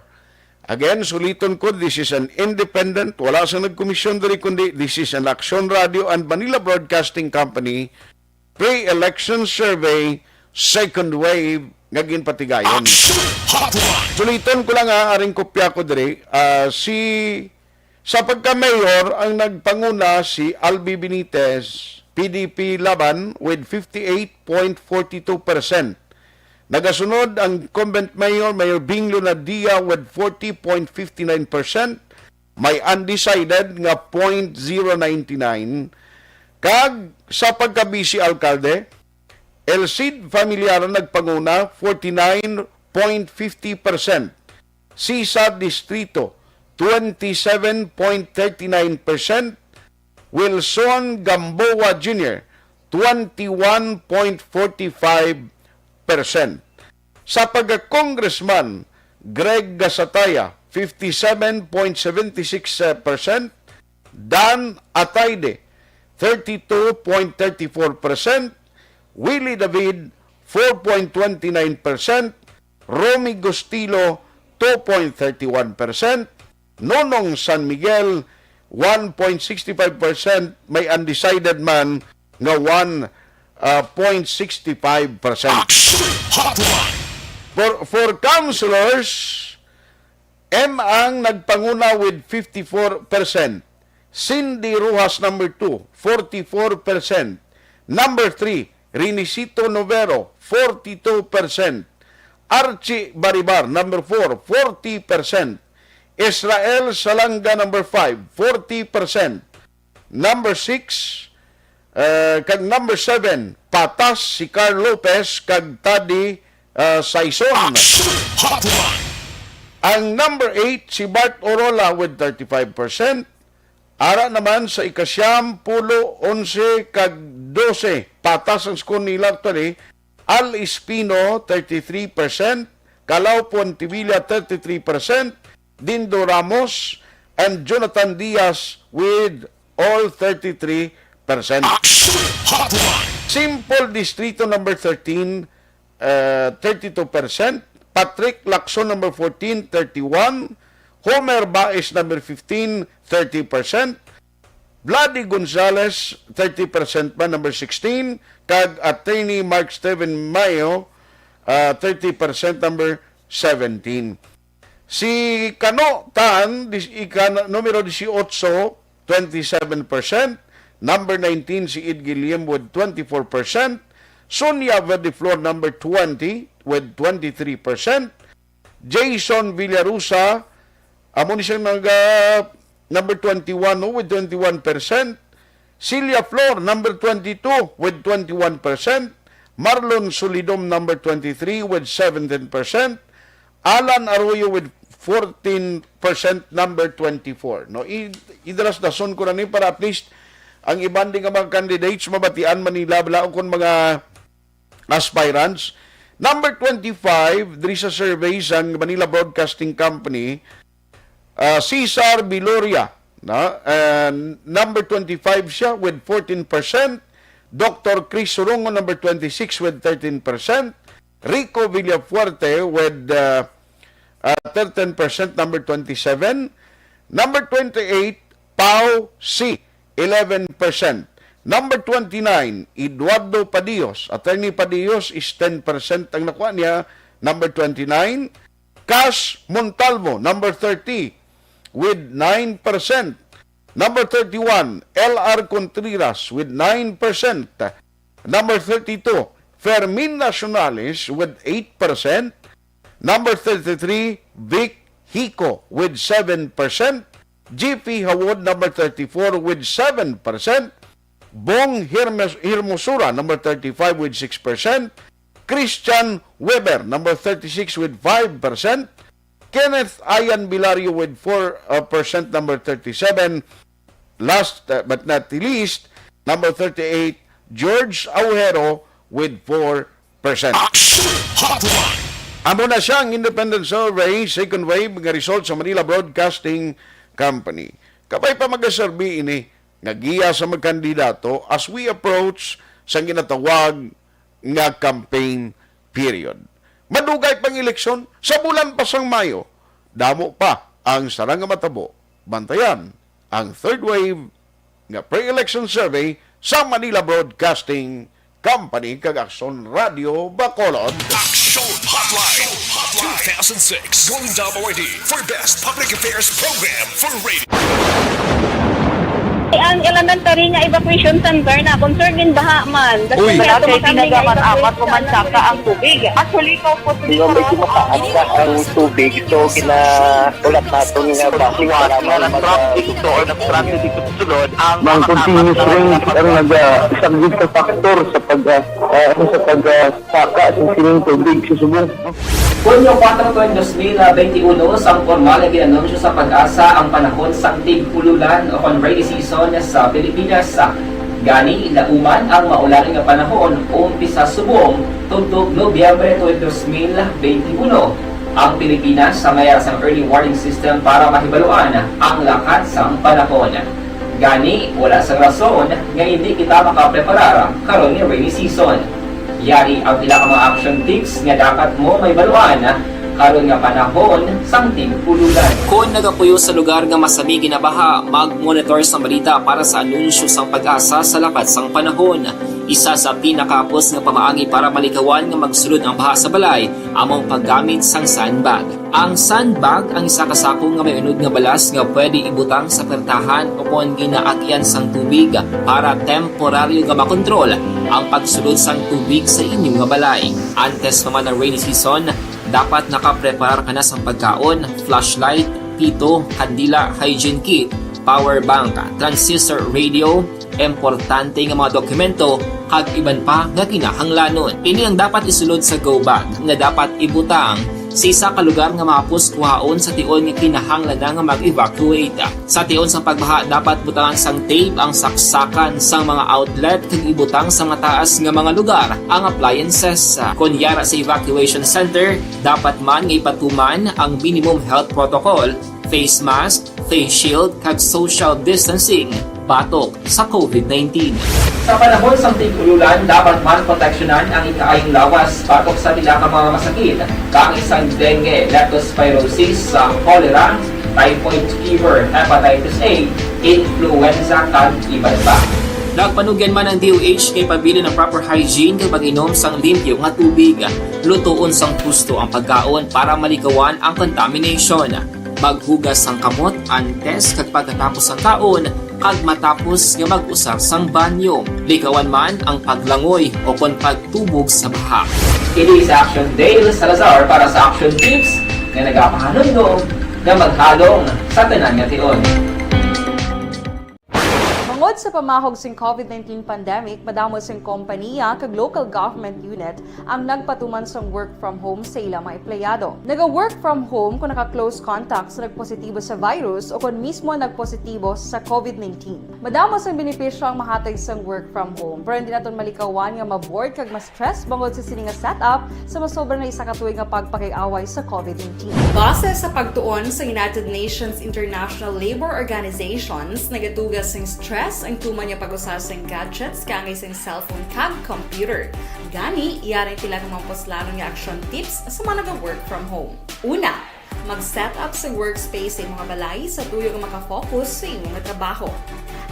Again, suliton ko, this is an independent, wala sa nagkomisyon diri, kundi this is an Action Radio and Manila Broadcasting Company pre-election survey, second wave nga ginpatigayon. Action Hotline. Suliton ko lang, ha, aring kopya ko diri. Ah, si Sa pagka-mayor, ang nagpanguna si Albi Benitez, P D P Laban, with fifty-eight point forty-two percent. Nagasunod ang incumbent mayor, Mayor Bing Lunadia, with forty point fifty-nine percent. May undecided nga point zero nine nine. Kag sa pagka-vice alkalde, El Cid Familiar nagpanguna, forty-nine point fifty percent. Sisa Distrito, twenty-seven point thirty-nine percent, Wilson Gamboa Junior, twenty-one point forty-five percent. Sa pagka-congressman, Greg Gasataya, fifty-seven point seventy-six percent, Dan Ataide, thirty-two point thirty-four percent, Willie David, four point twenty-nine percent, Romy Gustilo, two point thirty-one percent, Nonong San Miguel, one point six five percent, may undecided man nga one point six five percent. Action Hotline! For, for councilors, M ang nagpanguna with fifty-four percent. Cindy Rojas number two, forty-four percent. Number three, Rinicito Novero, forty-two percent. Archie Baribar number four, forty percent. Israel Salanga number five, forty percent. Number six, eh, kag number seven, patas si Carl Lopez kag Taddy, eh, Saison. Action Hotline! Ang number eight, si Bart Orola with thirty-five percent. Ara naman sa ikasyam, pulo, onse, kag dose, patas ang score nila actually. Al Espino, thirty-three percent. Calao Pontevilla, thirty-three percent. Dindo Ramos, and Jonathan Diaz with all thirty-three percent. Action Hotline! Simple Distrito number thirteen, uh, thirty-two percent. Patrick Lacson number fourteen, thirty-one. Homer Baez number fifteen, thirty percent. Vladi Gonzales, thirty percent pa, number sixteen, kag Attorney Mark Steven Mayo, ah, thirty percent, number seventeen. Si Kano Tan, dis-, ika-, numero dieciocho, twenty-seven percent. Number nineteen, si Ed Guilliam with twenty-four percent. Sonia Verdeflor, number twenty, with twenty-three percent. Jason Villarusa, amo ni siyang nag, ah, number twenty-one, no, with twenty-one percent. Celia Flor, number twenty-two, with twenty-one percent. Marlon Solidom, number twenty-three, with seventeen percent. Alan Arroyo with fourteen percent, number twenty-four. No, i-, idalas-dason ko na ni para at least ang iban din nga mga candidates mabatian man nila bala o kung mga aspirants. Number twenty-five, diri sa survey sang Manila Broadcasting Company, ah, Cesar Viloria, na, ah, number twenty-five siya with fourteen percent. Doctor Chris Surongo, number twenty-six with thirteen percent. Rico Villafuerte with, ah, ah, thirteen percent, number twenty-seven. Number twenty-eight, Pau C, eleven percent. Number twenty-nine, Eduardo Padillos. Attorney Padillos is ten percent ang nakuha niya. Number twenty-nine, Cash Montalvo, number thirty, with nine percent. Number thirty-one, L R Contreras with nine percent. Number thirty-two, Fermin Nacionales with eight percent. Number thirty-three, Vic Hico with seven percent. G P Hawod, number thirty-four, with seven percent. Bong Hermes-, Hermosura, number thirty-five, with six percent. Christian Weber, number thirty-six, with five percent. Kenneth Ian Bilario with four percent, number thirty-seven. Last, uh, but not the least, number thirty-eight, George Aujero with four percent. Action Hotline! Amo na siya ang independent survey, second wave, nga result sa Manila Broadcasting Company. Kabay pa magaserbi ini nga giya sa mga kandidato as we approach sa ginatawag nga campaign period. Madugay pang eleksyon, sa bulan pa sang Mayo, damo pa ang sarang nga matabo. Bantayan ang third wave nga pre-election survey sa Manila Broadcasting Company kag Aksyon Radio Bacolod. Action Hotline two thousand six Golden Dome Awardee for Best Public Affairs Program for Radio. Ang elementary nga evacuation center na concern in baha man. Uy. Wala kay tinaga man amat ko man saka ang tubig. Actually, ikaw po, Di ba may kumakaagda ang tubig? So, kinaulat naton nga basic para mga nag-traffic dito or nag-traffic dito sa sulod, ang mga continuous rain ang nagasaglit sa factor sa pag, ah, ah, ano, sa pag, ah, saka sa sining tubig sa subong. Hunyo kuwatro, dos mil benti uno, sang pormal nga gin-anunsyo sa PAGASA ang panahon sang tig-ululan o kon rainy season sa Pilipinas. Gani, lauman ang maulan nga panahon, umpisa subong tubtob Nobyembre tuig dos mil benti uno. Ang Pilipinas sa may ara sang early warning system para mahibaluan ang lakat sang panahon. Gani, wala sang rason nga indi kita makapreparar karon nga rainy season. Yari ang pila ka mga action tips nga dapat mo mahibaluan karon nga panahon sang tig-ululan. Kon nagapuyo sa lugar nga masami ginabaha, mag-monitor sang balita para sa anunsyo sang PAGASA sa lakat sang panahon. Isa sa pinakahapos nga pamaagi para malikawan nga magsulod ang baha sa balay amo ang paggamit sang sandbag. Ang sandbag ang isa ka sako nga may unod nga balas nga pwede ibutang sa pertahan o kon ginaagian sang tubig para temporaryo nga makontrol ang pagsulod sang tubig sa inyo nga balay. Antes pa man ang rainy season, dapat nakapreparar ka na sang pagkaon, flashlight, pito, kandila, hygiene kit, power bank, transistor radio, importante nga mga dokumento, kag iban pa nga kinahanglanon. Ini ang dapat isulod sa go bag nga dapat ibutang sa isa ka lugar nga mahapos kuhaon sa tion nga kinahanglan na nga mag-evacuate. Sa tion sang pagbaha, dapat butangan sang tape ang saksakan sang mga outlet kag ibutang sa mataas nga mga lugar ang appliances. Kon yara sa evacuation center, dapat man nga ipatuman ang minimum health protocol, face mask, face shield, kag social distancing batok sa covid nineteen. Sa panahon sang tig-ululan, dapat man proteksyonan ang ikaayong lawas batok sa pila ka mga masakit, kaangay sang dengue, leptospirosis, sa cholera, typhoid fever, hepatitis A, influenza, kag iban pa. Nagpanugyan man ang D O H kay pabilin ang proper hygiene kag pag-inom sang limpyo nga tubig. Lutoon sang husto ang pagkaon para malikawan ang contamination. Maghugas sang kamot antes kag pagkatapos sang kaon, kag matapos nga mag-usar sang banyo. Likawan man ang paglangoy o kon pagtubog sa baha. Ini si Action Dale Salazar para sa Action Tips nga nagapahanumdom nga maghalong sa tanan nga tion. Bangod sa pamahog sing covid nineteen pandemic, madamo sing kompaniya kag local government unit ang nagpatuman sang work from home sa ila mga empleyado. Naga-work from home kung naka-close contact sa nagpositibo sa virus o kon mismo nagpositibo sa covid nineteen. Madamo sang benepisyo ang mahatag sang work from home, pero hindi naton malikawan nga ma-bored kag ma-stress bangod sa sini nga setup sa masobra na isa ka tuig nga pagpakig-away sa covid nineteen. Base sa pagtuon sa United Nations International Labour Organizations, nagatuga sing stress ang tuman nga pag-usa sing gadgets kaangay sing cellphone kag computer. Gani, yari ang pila ka mga puslanon nga action tips sa mga naga-work from home. Una, mag-set up sa workspace sa imo nga balay sa tuyo nga maka-focus sa imo nga trabaho.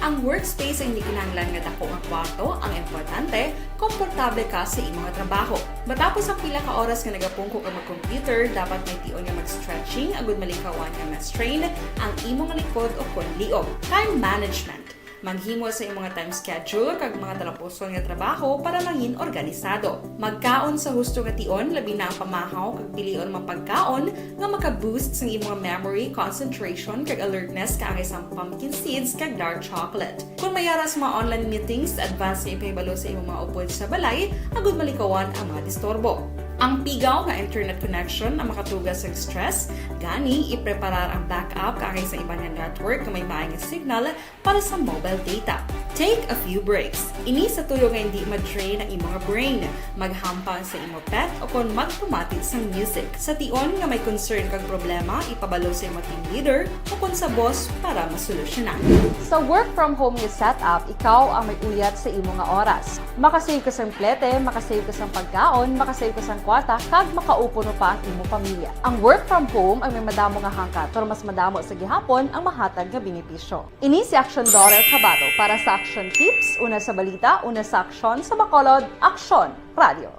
Ang workspace ay hindi kinahanglan nga dako nga kwarto, ang importante, komportable ka sa imo nga trabaho. Matapos ang pila ka oras nga nagapungko ka mag-computer, dapat may tion nga mag-stretching agud malikawan nga ma-strain ang imo nga likod o kon liog. Time management. Maghimo sa imo nga time schedule kag mga talapuson nga trabaho para mangin organisado. Magkaon sa husto nga tion, labi na ang pamahaw kag pilion nga mga pagkaon nga maka-boost sang imo nga memory, concentration, kag alertness kaangay sang pumpkin seeds kag dark chocolate. Kon may ara sa mga online meetings, advance nga ipahibalo sa imo mga upod sa balay agud malikawan ang mga disturbo. Ang pigaw nga internet connection ang makatuga sa stress, gani ipreparar ang backup kaangay sa iban nga network nga may maay nga signal para sa mobile data. Take a few breaks. Ini sa tuyo nga hindi ma-drain ang imo nga brain. Maghampang sa imo pet o kon magpamati sang music. Sa tion nga may concern kag problema, ipabalo sa imo team leader o kon sa boss para masolusyonan. Sa work from home nga setup, ikaw ang may uyat sa imo nga oras. Makasave ka sang plete, makasave ka sang pagkaon, makasave ka sang kwarta, kag makaupo pa ang imo pamilya. Ang work from home ang may madamo nga hangkat, pero mas madamo sa gihapon ang mahatag nga benepisyo. Ini si Action Daughter Kabato para sa Action Tips, una sa balita, una sa aksyon, sa Bacolod, Aksyon Radio.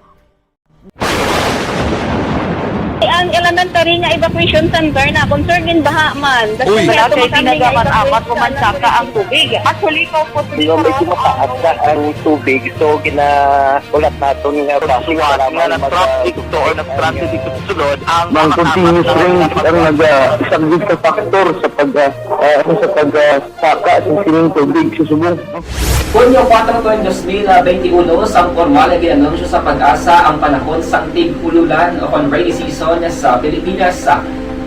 Ang elementary nga evacuation center na concern gin baha man. Uy. Wala kay tinaga man amat o man saka ang tubig. Actually, ko po. Di ba, medyo mataas na ang tubig, so ginaulat naton nga Suwat nga na-traffic to or na-stranded dito sa sulod ang mga continuous rain ang naga-, isa gid ka factor sa pag, ah, ah, ano, sa pag, ah, saka sa sining tubig sa subong. Hunyo kuwatro, tuig dos mil benti uno, sang pormal nga gin-anunsyo sa PAGASA ang panahon sang tig-ululan o kon rainy season sa Pilipinas.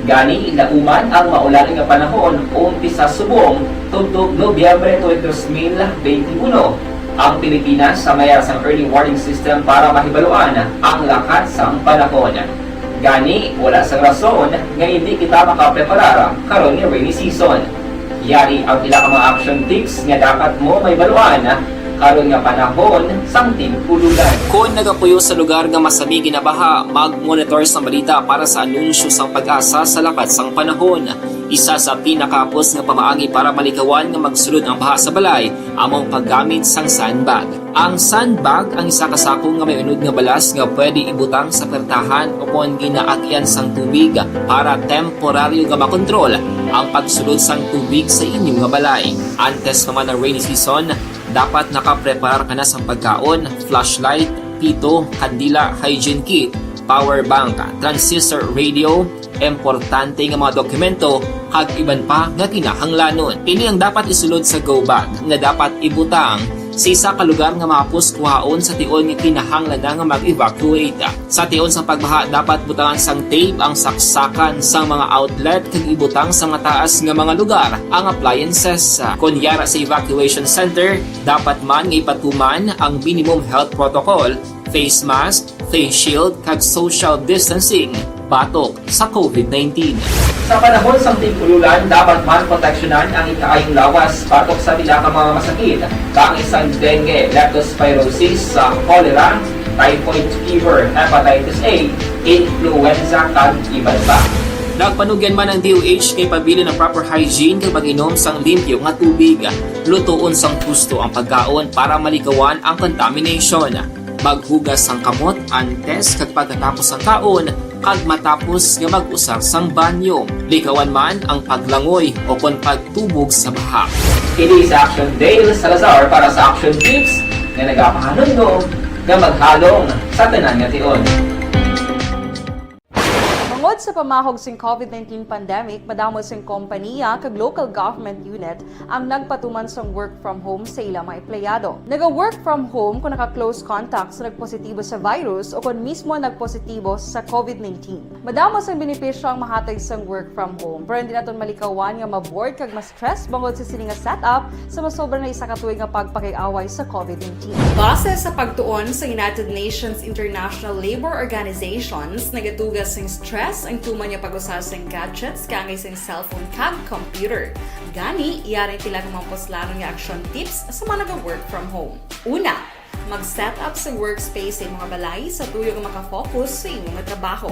Gani, lauman ang maulan nga panahon umpisa subong tubtob Nobyembre tuig dos mil benti uno. Ang Pilipinas, sa mayara sang early warning system para mahibaluan ang lakat sang panahon. Gani, wala sang rason nga hindi kita makapreparar karon nga rainy season. Yari ang pila ka mga action tips nga dapat mo mahibaluan karon nga panahon sang tig-ululan. Kon nagapuyo sa lugar nga masami ginabaha, mag-monitor sang balita para sa anunsyo sang PAGASA sa lakat sang panahon. Isa sa pinakahapos nga pamaagi para malikawan nga magsulod ang baha sa balay amo ang paggamit sang sandbag. Ang sandbag ang isa ka sako nga may unod nga balas nga pwede ibutang sa pertahan o kon ginaagian sang tubig para temporaryo nga makontrol ang pagsulod sang tubig sa inyo nga balay. Antes pa man ang rainy season, dapat nakapreparar ka na sang pagkaon, flashlight, pito, kandila, hygiene kit, power bank, transistor radio, importante nga mga dokumento, kag iban pa nga kinahanglanon. Ini ang dapat isulod sa go bag nga dapat ibutang sa isa ka lugar nga mahapos kuhaon sa tion nga kinahanglan na nga mag-evacuate. Sa tion sang pagbaha, dapat butangan sang tape ang saksakan sang mga outlet kag ibutang sa mataas nga mga lugar ang appliances. Kon yara sa evacuation center, dapat man nga ipatuman ang minimum health protocol, face mask, face shield, kag social distancing batok sa covid nineteen. Sa panahon sang tig-ululan, dapat man proteksyonan ang ikaayong lawas batok sa pila ka mga masakit, kaangay sang dengue, leptospirosis, sa cholera, typhoid fever, hepatitis A, influenza, kag iban pa. Nagpanugyan man ang D O H kay pabilin ang proper hygiene kag pag-inom sang limpyo nga tubig. Lutoon sang husto ang pagkaon para malikawan ang contamination. Maghugas sang kamot antes kag pagkatapos sang kaon kag matapos nga mag-usar sang banyo. Likawan man ang paglangoy o kon pagtubog sa baha. Kini si Action Dale Salazar para sa Action Tips nga nagapahanumdom nga maghalong sa tanan nga tion. Tungod sa pamahog sing covid nineteen pandemic, madamo sing kompaniya kag local government unit ang nagpatuman sang work from home sa ila mga empleyado. Naga-work from home kung naka-close contact sa nagpositibo sa virus o kon mismo nagpositibo sa covid nineteen. Madamo sang benepisyo ang mahatag sang work from home, pero hindi naton malikawan nga ma-bored kag ma-stress bangod sa sini nga setup sa masobra na isa ka tuig nga pagpakig-away sa covid nineteen. Base sa pagtuon sa United Nations International Labour Organizations, nagatuga sing stress ang tuman nga pag-usa sing gadgets kaangay sing cellphone kag computer. Gani, yari ang pila ka mga puslanon nga action tips sa mga naga-work from home. Una, mag-set up sa workspace sa imo nga balay sa tuyo nga makafocus sa imo nga trabaho.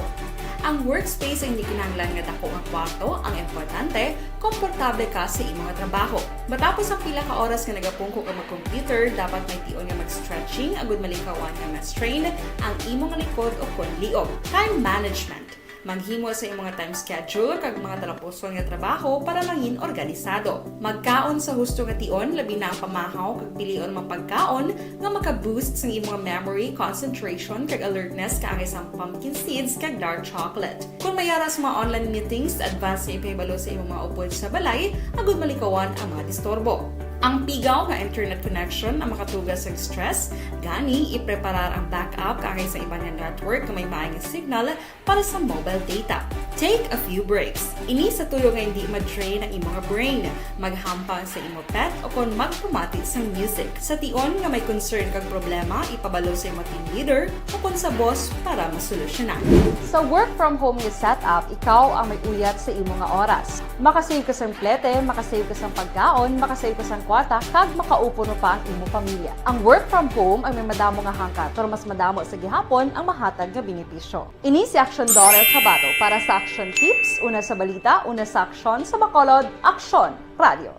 Ang workspace ay hindi kinahanglan nga dako nga kwarto ang importante, komportable ka sa imo nga trabaho. Matapos ang pila ka oras nga nagapungko ka mag-computer, dapat may tion nga mag-stretching agud malikawan nga ma-strain ang imo nga likod o kon liog. Time management. Maghimo sa imo nga time schedule kag mga talapuson nga trabaho para mangin organisado. Magkaon sa husto nga tion, labi na ang pamahaw kag pilion mga pagkaon nga maka-boost sang imo nga memory, concentration, kag alertness kaangay sang pumpkin seeds kag dark chocolate. Kon may ara sa mga online meetings, advance nga ipahibalo sa imo mga upod sa balay agud malikawan ang mga disturbo. Ang pigaw nga internet connection ang makatuga sa stress, gani ipreparar ang backup kaangay sa iban nga network nga may maayong signal para sa mobile data. Take a few breaks. Ini sa tuyo nga hindi ma-drain ang imo nga brain. Maghampang sa imo pet o kon magpamati sang music. Sa tion nga may concern kag problema, ipabalo sa imo team leader o kon sa boss para masolusyonan. Sa work from home nga setup, ikaw ang may uyat sa imo nga oras. Makasave ka sang plete, makasave ka sang pagkaon, makasave ka sang kwarta, kag makaupo pa ang imo pamilya. Ang work from home ay may madamo nga hangkat, pero mas madamo sa gihapon ang mahatag nga benepisyo. Ini si Action Daughter Kabato para sa Action Tips, una sa balita, una sa aksyon, sa Bacolod, Aksyon Radio.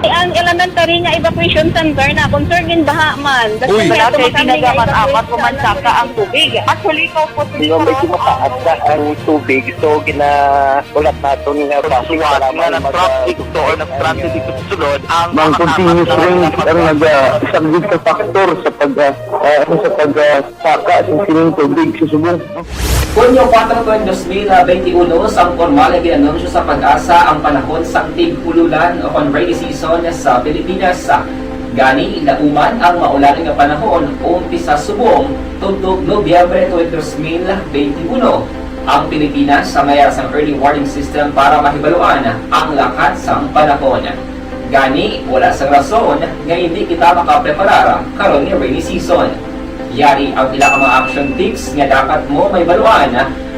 Ang elementary nga evacuation center na concern gin baha man. Uy, dati tinaga man apat o man saka ang tubig. Actually, ikaw po, di ba, medyo mataas na ang tubig, so ginaulat naton nga traffic nga nag-traffic to or nag-transit dito sa sulod ang mga continuous rain ang nag-, ah, isa gid ka factor sa pag, ah, ah, ano, sa pag, ah, saka sa sining tubig sa subong. Hunyo kuwatro tuig dos mil benti uno, sang pormal nga gin-anunsyo sa PAGASA ang panahon sang tig-ululan o kon rainy season sa Pilipinas. Gani, lauman ang maulan nga panahon umpisa subong tubtob Nobyembre tuig dos mil benti uno. Ang Pilipinas, sa mayara sang early warning system para mahibaluan ang lakat sang panahon. Gani, wala sang rason nga hindi kita makapreparar karon nga rainy season. Yari ang pila ka mga action tips nga dapat mo mahibaluan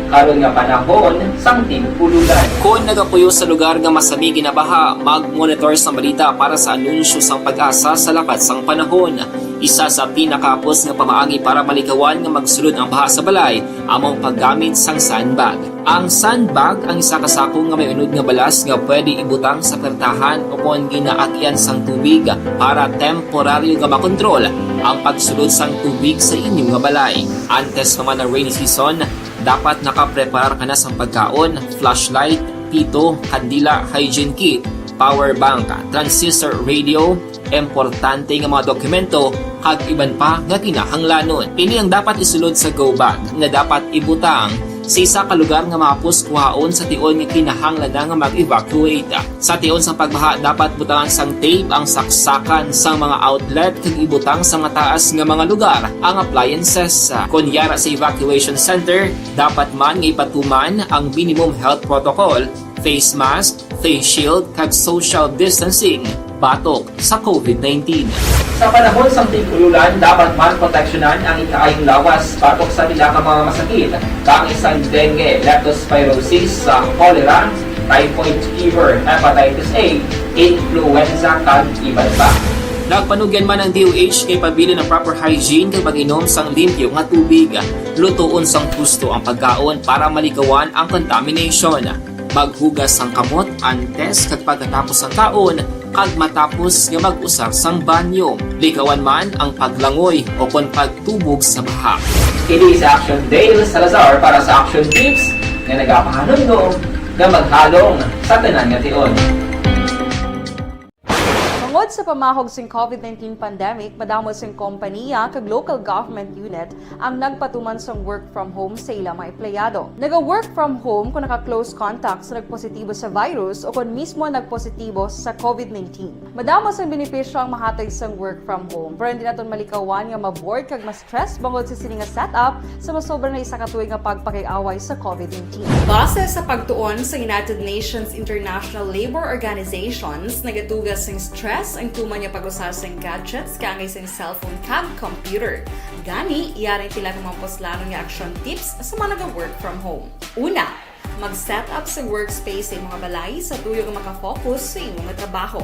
karon nga panahon sang tig-ululan. Kon nagapuyo sa lugar nga masami ginabaha, mag-monitor sang balita para sa anunsyo sang PAGASA sa lakat sang panahon. Isa sa pinakahapos nga pamaagi para malikawan nga magsulod ang baha sa balay amo ang paggamit sang sandbag. Ang sandbag ang isa ka sako nga may unod nga balas nga pwede ibutang sa pertahan o kon ginaagian sang tubig para temporaryo nga makontrol ang pagsulod sang tubig sa inyo nga balay. Antes pa man ang rainy season, dapat nakapreparar ka na sang pagkaon, flashlight, pito, kandila, hygiene kit, power bank, transistor radio, importante nga mga dokumento, kag iban pa nga kinahanglanon. Ini ang dapat isulod sa go bag nga dapat ibutang sa isa ka lugar nga mahapos kuhaon sa tion nga kinahanglan na nga mag-evacuate. Sa tion sang pagbaha, dapat butangan sang tape ang saksakan sang mga outlet kag ibutang sa mataas nga mga lugar ang appliances. Kon yara sa evacuation center, dapat man nga ipatuman ang minimum health protocol, face mask, face shield, kag social distancing batok sa covid nineteen. Sa panahon sang tig-ululan, dapat man proteksyonan ang ikaayong lawas batok sa pila ka mga masakit, kaangay sang dengue, leptospirosis, sa cholera, typhoid fever, hepatitis A, influenza, kag iban pa. Nagpanugyan man ang D O H kay pabilin ang proper hygiene kag pag-inom sang limpyo nga tubig. Lutoon sang husto ang pagkaon para malikawan ang contamination. Maghugas sang kamot antes kag pagkatapos sang kaon, kag matapos nga mag-usar sang banyo. Likawan man ang paglangoy o kon pagtubog sa baha. Kini si Action Dale Salazar para sa Action Tips nga nagapahanumdom nga maghalong sa tanan nga tion. Tungod sa pamahog sing covid nineteen pandemic, madamo sing kompaniya kag local government unit ang nagpatuman sang work from home sa ila mga empleyado. Naga-work from home kung naka-close contact sa nagpositibo sa virus o kon mismo nagpositibo sa covid nineteen. Madamo sang benepisyo ang mahatag sang work from home, pero hindi naton malikawan nga ma-bored kag ma-stress bangod sa sini nga setup sa masobra na isa ka tuig nga pagpakig-away sa covid nineteen. Base sa pagtuon sa United Nations International Labour Organizations, nagatuga sing stress ang tuman nga pag-usar sing gadgets kaangay sing cellphone kag computer. Gani, yari ang pila ka mga puslanon nga action tips sa mga naga-work from home. Una, mag-set up sa workspace sa imo nga balay sa tuyo nga makafocus sa imo nga trabaho.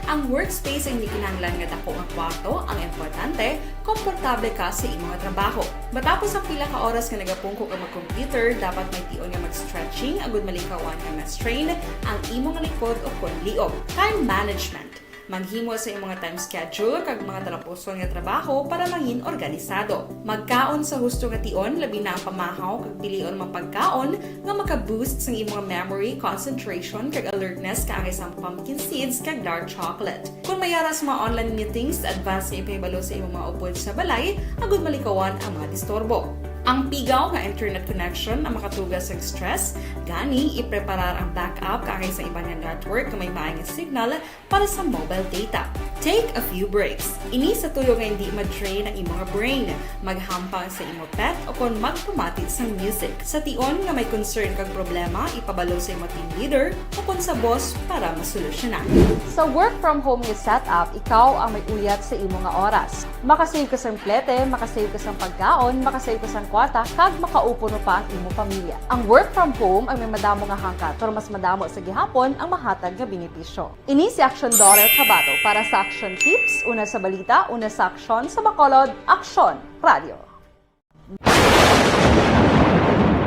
Ang workspace ay hindi kinahanglan nga dako nga kwarto, ang importante, komportable ka sa imo nga trabaho. Matapos ang pila ka oras nga nagapungko ka mag-computer, dapat may tion nga mag-stretching agud malikawan nga ma-strain ang imo nga likod o kon liog. Time management. Maghimo sa imo nga time schedule kag mga talapuson nga trabaho para mangin organisado. Magkaon sa husto nga tion, labi na ang pamahaw kag pilion nga mga pagkaon nga maka-boost sang imo nga memory, concentration, kag alertness kaangay sang pumpkin seeds kag dark chocolate. Kon may ara sa mga online meetings, advance nga ipahibalo sa imo mga upod sa balay agud malikawan ang mga disturbo. Ang pigaw nga internet connection ang makatuga sa stress, gani ipreparar ang backup kaangay sa iban nga network nga may maayong signal para sa mobile data. Take a few breaks. Ini sa tuyo nga hindi ma-drain ang imo nga brain. Maghampang sa imo pet o kon magpamati sang music. Sa tion nga may concern kag problema, ipabalo sa imo team leader o kon sa boss para masolusyonan. Sa work from home nga setup, ikaw ang may uyat sa imo nga oras. Makasave ka sang plete, makasave ka sang pagkaon, makasave ka sang kwarta, kag makaupo pa ang imo pamilya. Ang work from home ay may madamo nga hangkat, pero mas madamo sa gihapon ang mahatag nga benepisyo. Ini si Action Daughter Kabato para sa Action Tips, una sa balita, una sa aksyon, sa Bacolod, Aksyon Radio.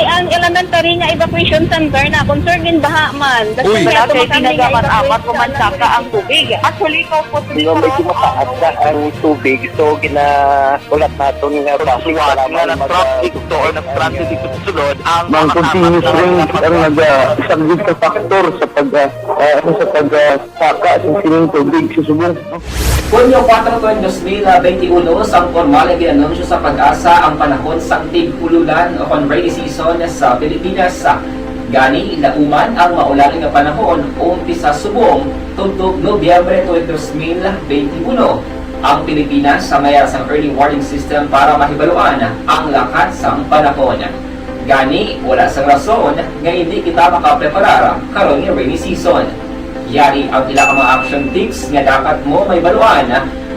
Ang elementary nga evacuation center na concern din baha man. Uy. Wala kay pinagaman amat kumansaka ang tubig. Actually, ikaw po, medyo mataas na ang tubig, so gina-, ulat naton nga traffic nga na-traffic to or na-stranded dito sa sulod ang mga continuous rain ang naga-, isa gid ka factor sa pag, ah, ah, ano, sa pag, ah, saka sa sining tubig sa subong. Hunyo kuwatro, tuig dos mil benti uno, sang pormal nga gin-anunsyo sa PAGASA ang panahon sang tig-ululan o kon rainy season sa Pilipinas. Gani, lauman ang maulan nga panahon umpisa subong tubtob Nobyembre tuig dos mil benti uno. Ang Pilipinas, sa mayar sang early warning system para mahibaluan ang lakat sang panahon. Gani, wala sang rason nga hindi kita makapreparar karon nga rainy season. Yari ang pila ka mga action tips nga dapat mo mahibaluan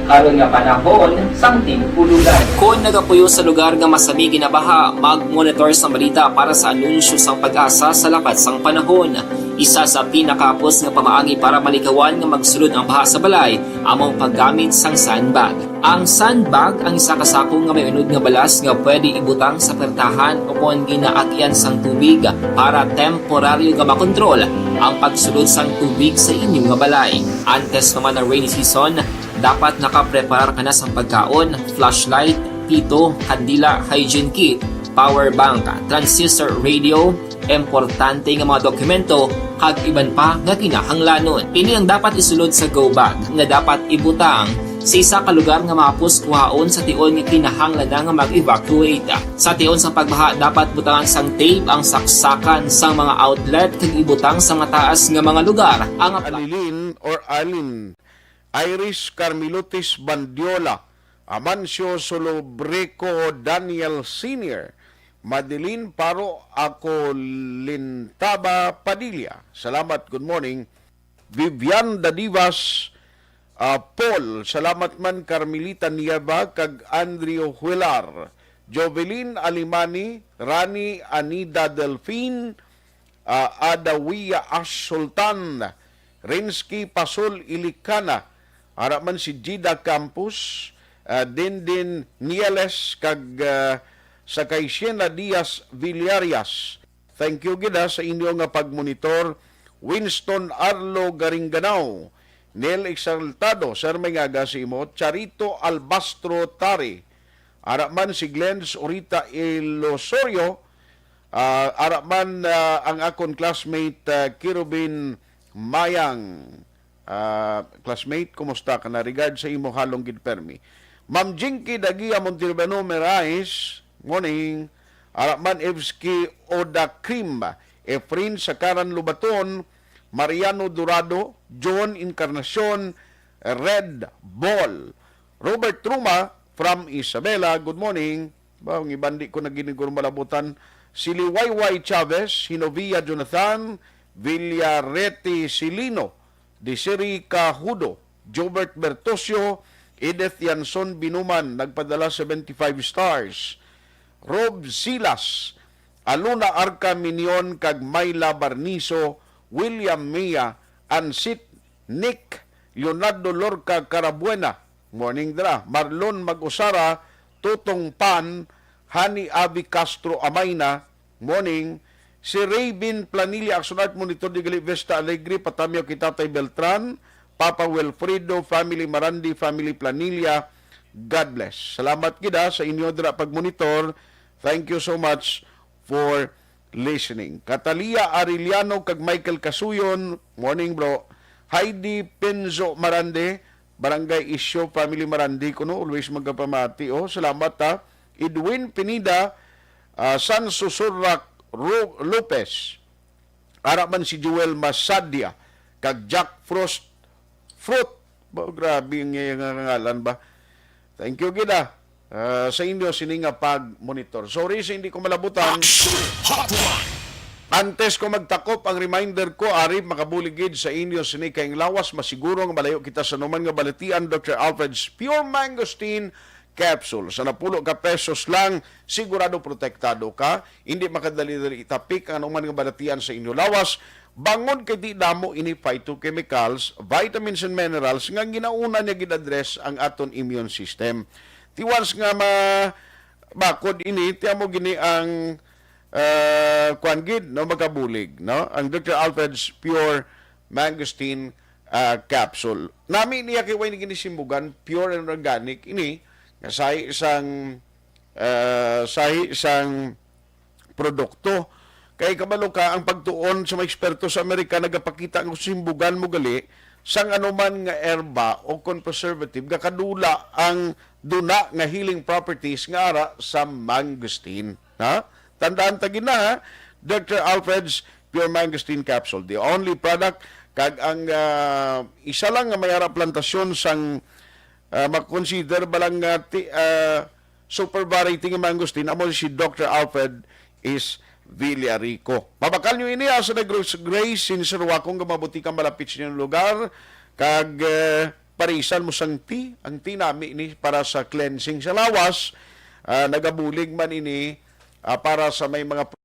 Karon nga panahon sang tingkulugan. Kon nagapuyo sa lugar nga masami ginabaha, mag-monitor sang balita para sa anunsyo sang PAGASA sa lakat sang panahon. Isa sa pinakahapos nga pamaagi para malikawan nga magsulod ang baha sa balay amo ang paggamit sang sandbag. Ang sandbag ang isa ka sako nga may unod nga balas nga pwede ibutang sa pertahan o kon ginaagian sang tubig para temporaryo nga makontrol ang pagsulod sang tubig sa inyo nga balay. Antes pa man ang rainy season, dapat nakapreparar ka na sang pagkaon, flashlight, pito, kandila, hygiene kit, power bank, transistor radio, importante nga mga dokumento, kag iban pa nga kinahanglanon. Ini ang dapat isulod sa go bag nga dapat ibutang sa isa ka lugar nga mahapos kuhaon sa tion nga kinahanglan na nga mag-evacuate. Sa tion sa pagbaha, dapat butangan sang tape ang saksakan sang mga outlet kag ibutang sa mataas nga mga lugar ang Alilin or Alin Iris Carmilotis Bandiola, Amancio Solobreco Daniel Senior, Madeline Paro Acolintaba Padilla. Salamat, good morning. Vivian Dadivas, ah, Paul, salamat man, Carmelita Nieva kag Andrew Huelar, Jovelyn Alimani, Rani Anida Delfin, ah, Adawiya Ash Sultan, Rinsky Pasol Ilikana, ara man si Jida Campos, ah, Dindin Nieles kag, ah, Sakaisiena Diaz Villarias. Thank you gid, ah, sa inyo nga pagmonitor. Winston Arlo Garingganao, Neil Exaltado, sir, may ngaga sa imo, Charito Albastro Tari, ara man si Glens Orita Ilosorio, ah, ara man, ah, ang akon classmate, ah, Kirubin Mayang. Ah, classmate, kumusta ka na? Regard sa imo halong gid permi. Ma'am Jinky Dagia Montalbano Merais, morning. Ara man Evski Oda Krim, Efren Sakaran Lubaton, Mariano Dorado, John Encarnacion, Red Ball. Robert Truma from Isabela, good morning. Ba, ang iban di ko na gid malabutan. Si Liwayway Chavez, Hinovia Jonathan, Villarete Silino, Desiree Cajudo, Jobert Bertocio, Edith Yanson Binuman, nagpadala seventy-five stars. Rob Silas, Aluna Arca Minion kag Myla Barniso, William Mia, Ansit, Nick, Leonardo Lorca Carabuena, morning dira, Marlon Mag-usara, Tutong Pan, Hani Avi Castro Amayna, morning, si Raven Planilla, Action Art Monitor di gali Vista Alegre, patamyaw kay Tatay Beltran, Papa Wilfredo, family Marandi, family Planilla, God bless. Salamat gid, ah, sa inyo dira pagmonitor. Thank you so much for listening. Catalia Arellano kag Michael Casuyon, morning, bro. Heidi Penzo Marande, Barangay Isyo, family Marande kuno, always magapamati, oh. Salamat, ha. Edwin Pineda, ah, San Susurrak Ro-, Lopez. Ara man si Joel Masadia kag Jack Frost Fruit. Ba, grabe ang iyang ngalan ba. Thank you gid, ah, ah, sa inyo sini nga pag-monitor. Sorry sa hindi ko malabutan. Antes ko magtakop ang reminder ko, ari makabulig gid sa inyo sini kay ang lawas masiguro nga malayo kita sa numan nga balatian, Doctor Alfred's Pure Mangosteen Capsule. Sa napulo ka pesos lang, sigurado protektado ka. Hindi makadali-dali itapik ang anuman nga balatian sa inyo lawas. Bangod kay di damo ini phytochemicals, vitamins and minerals nga ginauna niya gin-address ang aton immune system. Ti once nga ma-, bakod ini, ti amo gini ang, ah, kuwan gid, no, magabulig, no? Ang Doctor Alfred's Pure Mangosteen, ah, Capsule. Nami niya kay way ni gini simbugan, pure and organic ini, nga sahi sang, ah, sahi sang produkto. Kay kabalo ka, ang pagtuon sa mga eksperto sa Amerika nagapakita nga simbugan mo gali sang anuman nga erba o kon preservative, gakadula ang duna nga healing properties nga ara sa mangosteen. Ha? Tandaan ta gid na, ha? Doctor Alfred's Pure Mangosteen Capsule, the only product, kag ang, ah, isa lang nga may ara plantasyon sang, ah, makonsider ba lang nga ti-, ah, super variety nga mangosteen, amo si Doctor Alfred is Villarico. Mabakal nyo ini, ah, sa Negros Grace, sinsero akong nga mabuti ka malapit sa inyong lugar, kag, eh, parisan mo sang tea. Ang tea nami ni para sa cleansing sa lawas. Ah, nagabulig man ini, ah, para sa may mga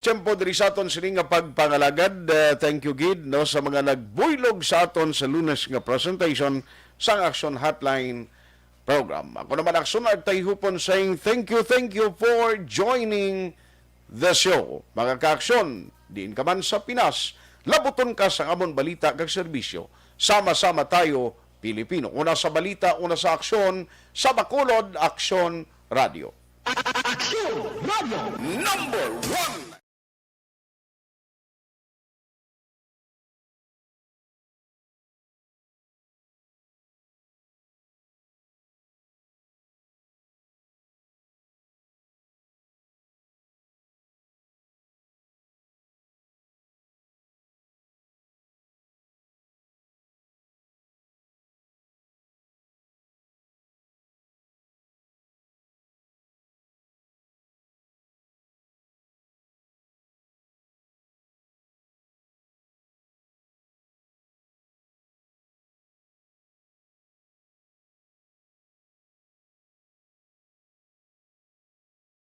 tiyempo diri sa aton sini nga pagpangalagad. Uh, thank you gid, no, sa mga nagbuylog sa aton sa Lunes nga presentation sang Action Hotline program. Ako naman, Action Art Tayhupon, saying thank you, thank you for joining the show. Mga ka-aksyon, diin ka man sa Pinas, labuton ka sa amon balita kag serbisyo. Sama-sama tayo, Pilipino. Una sa balita, una sa aksyon, sa Bacolod, Aksyon Radio. Aksyon Radio. Number one.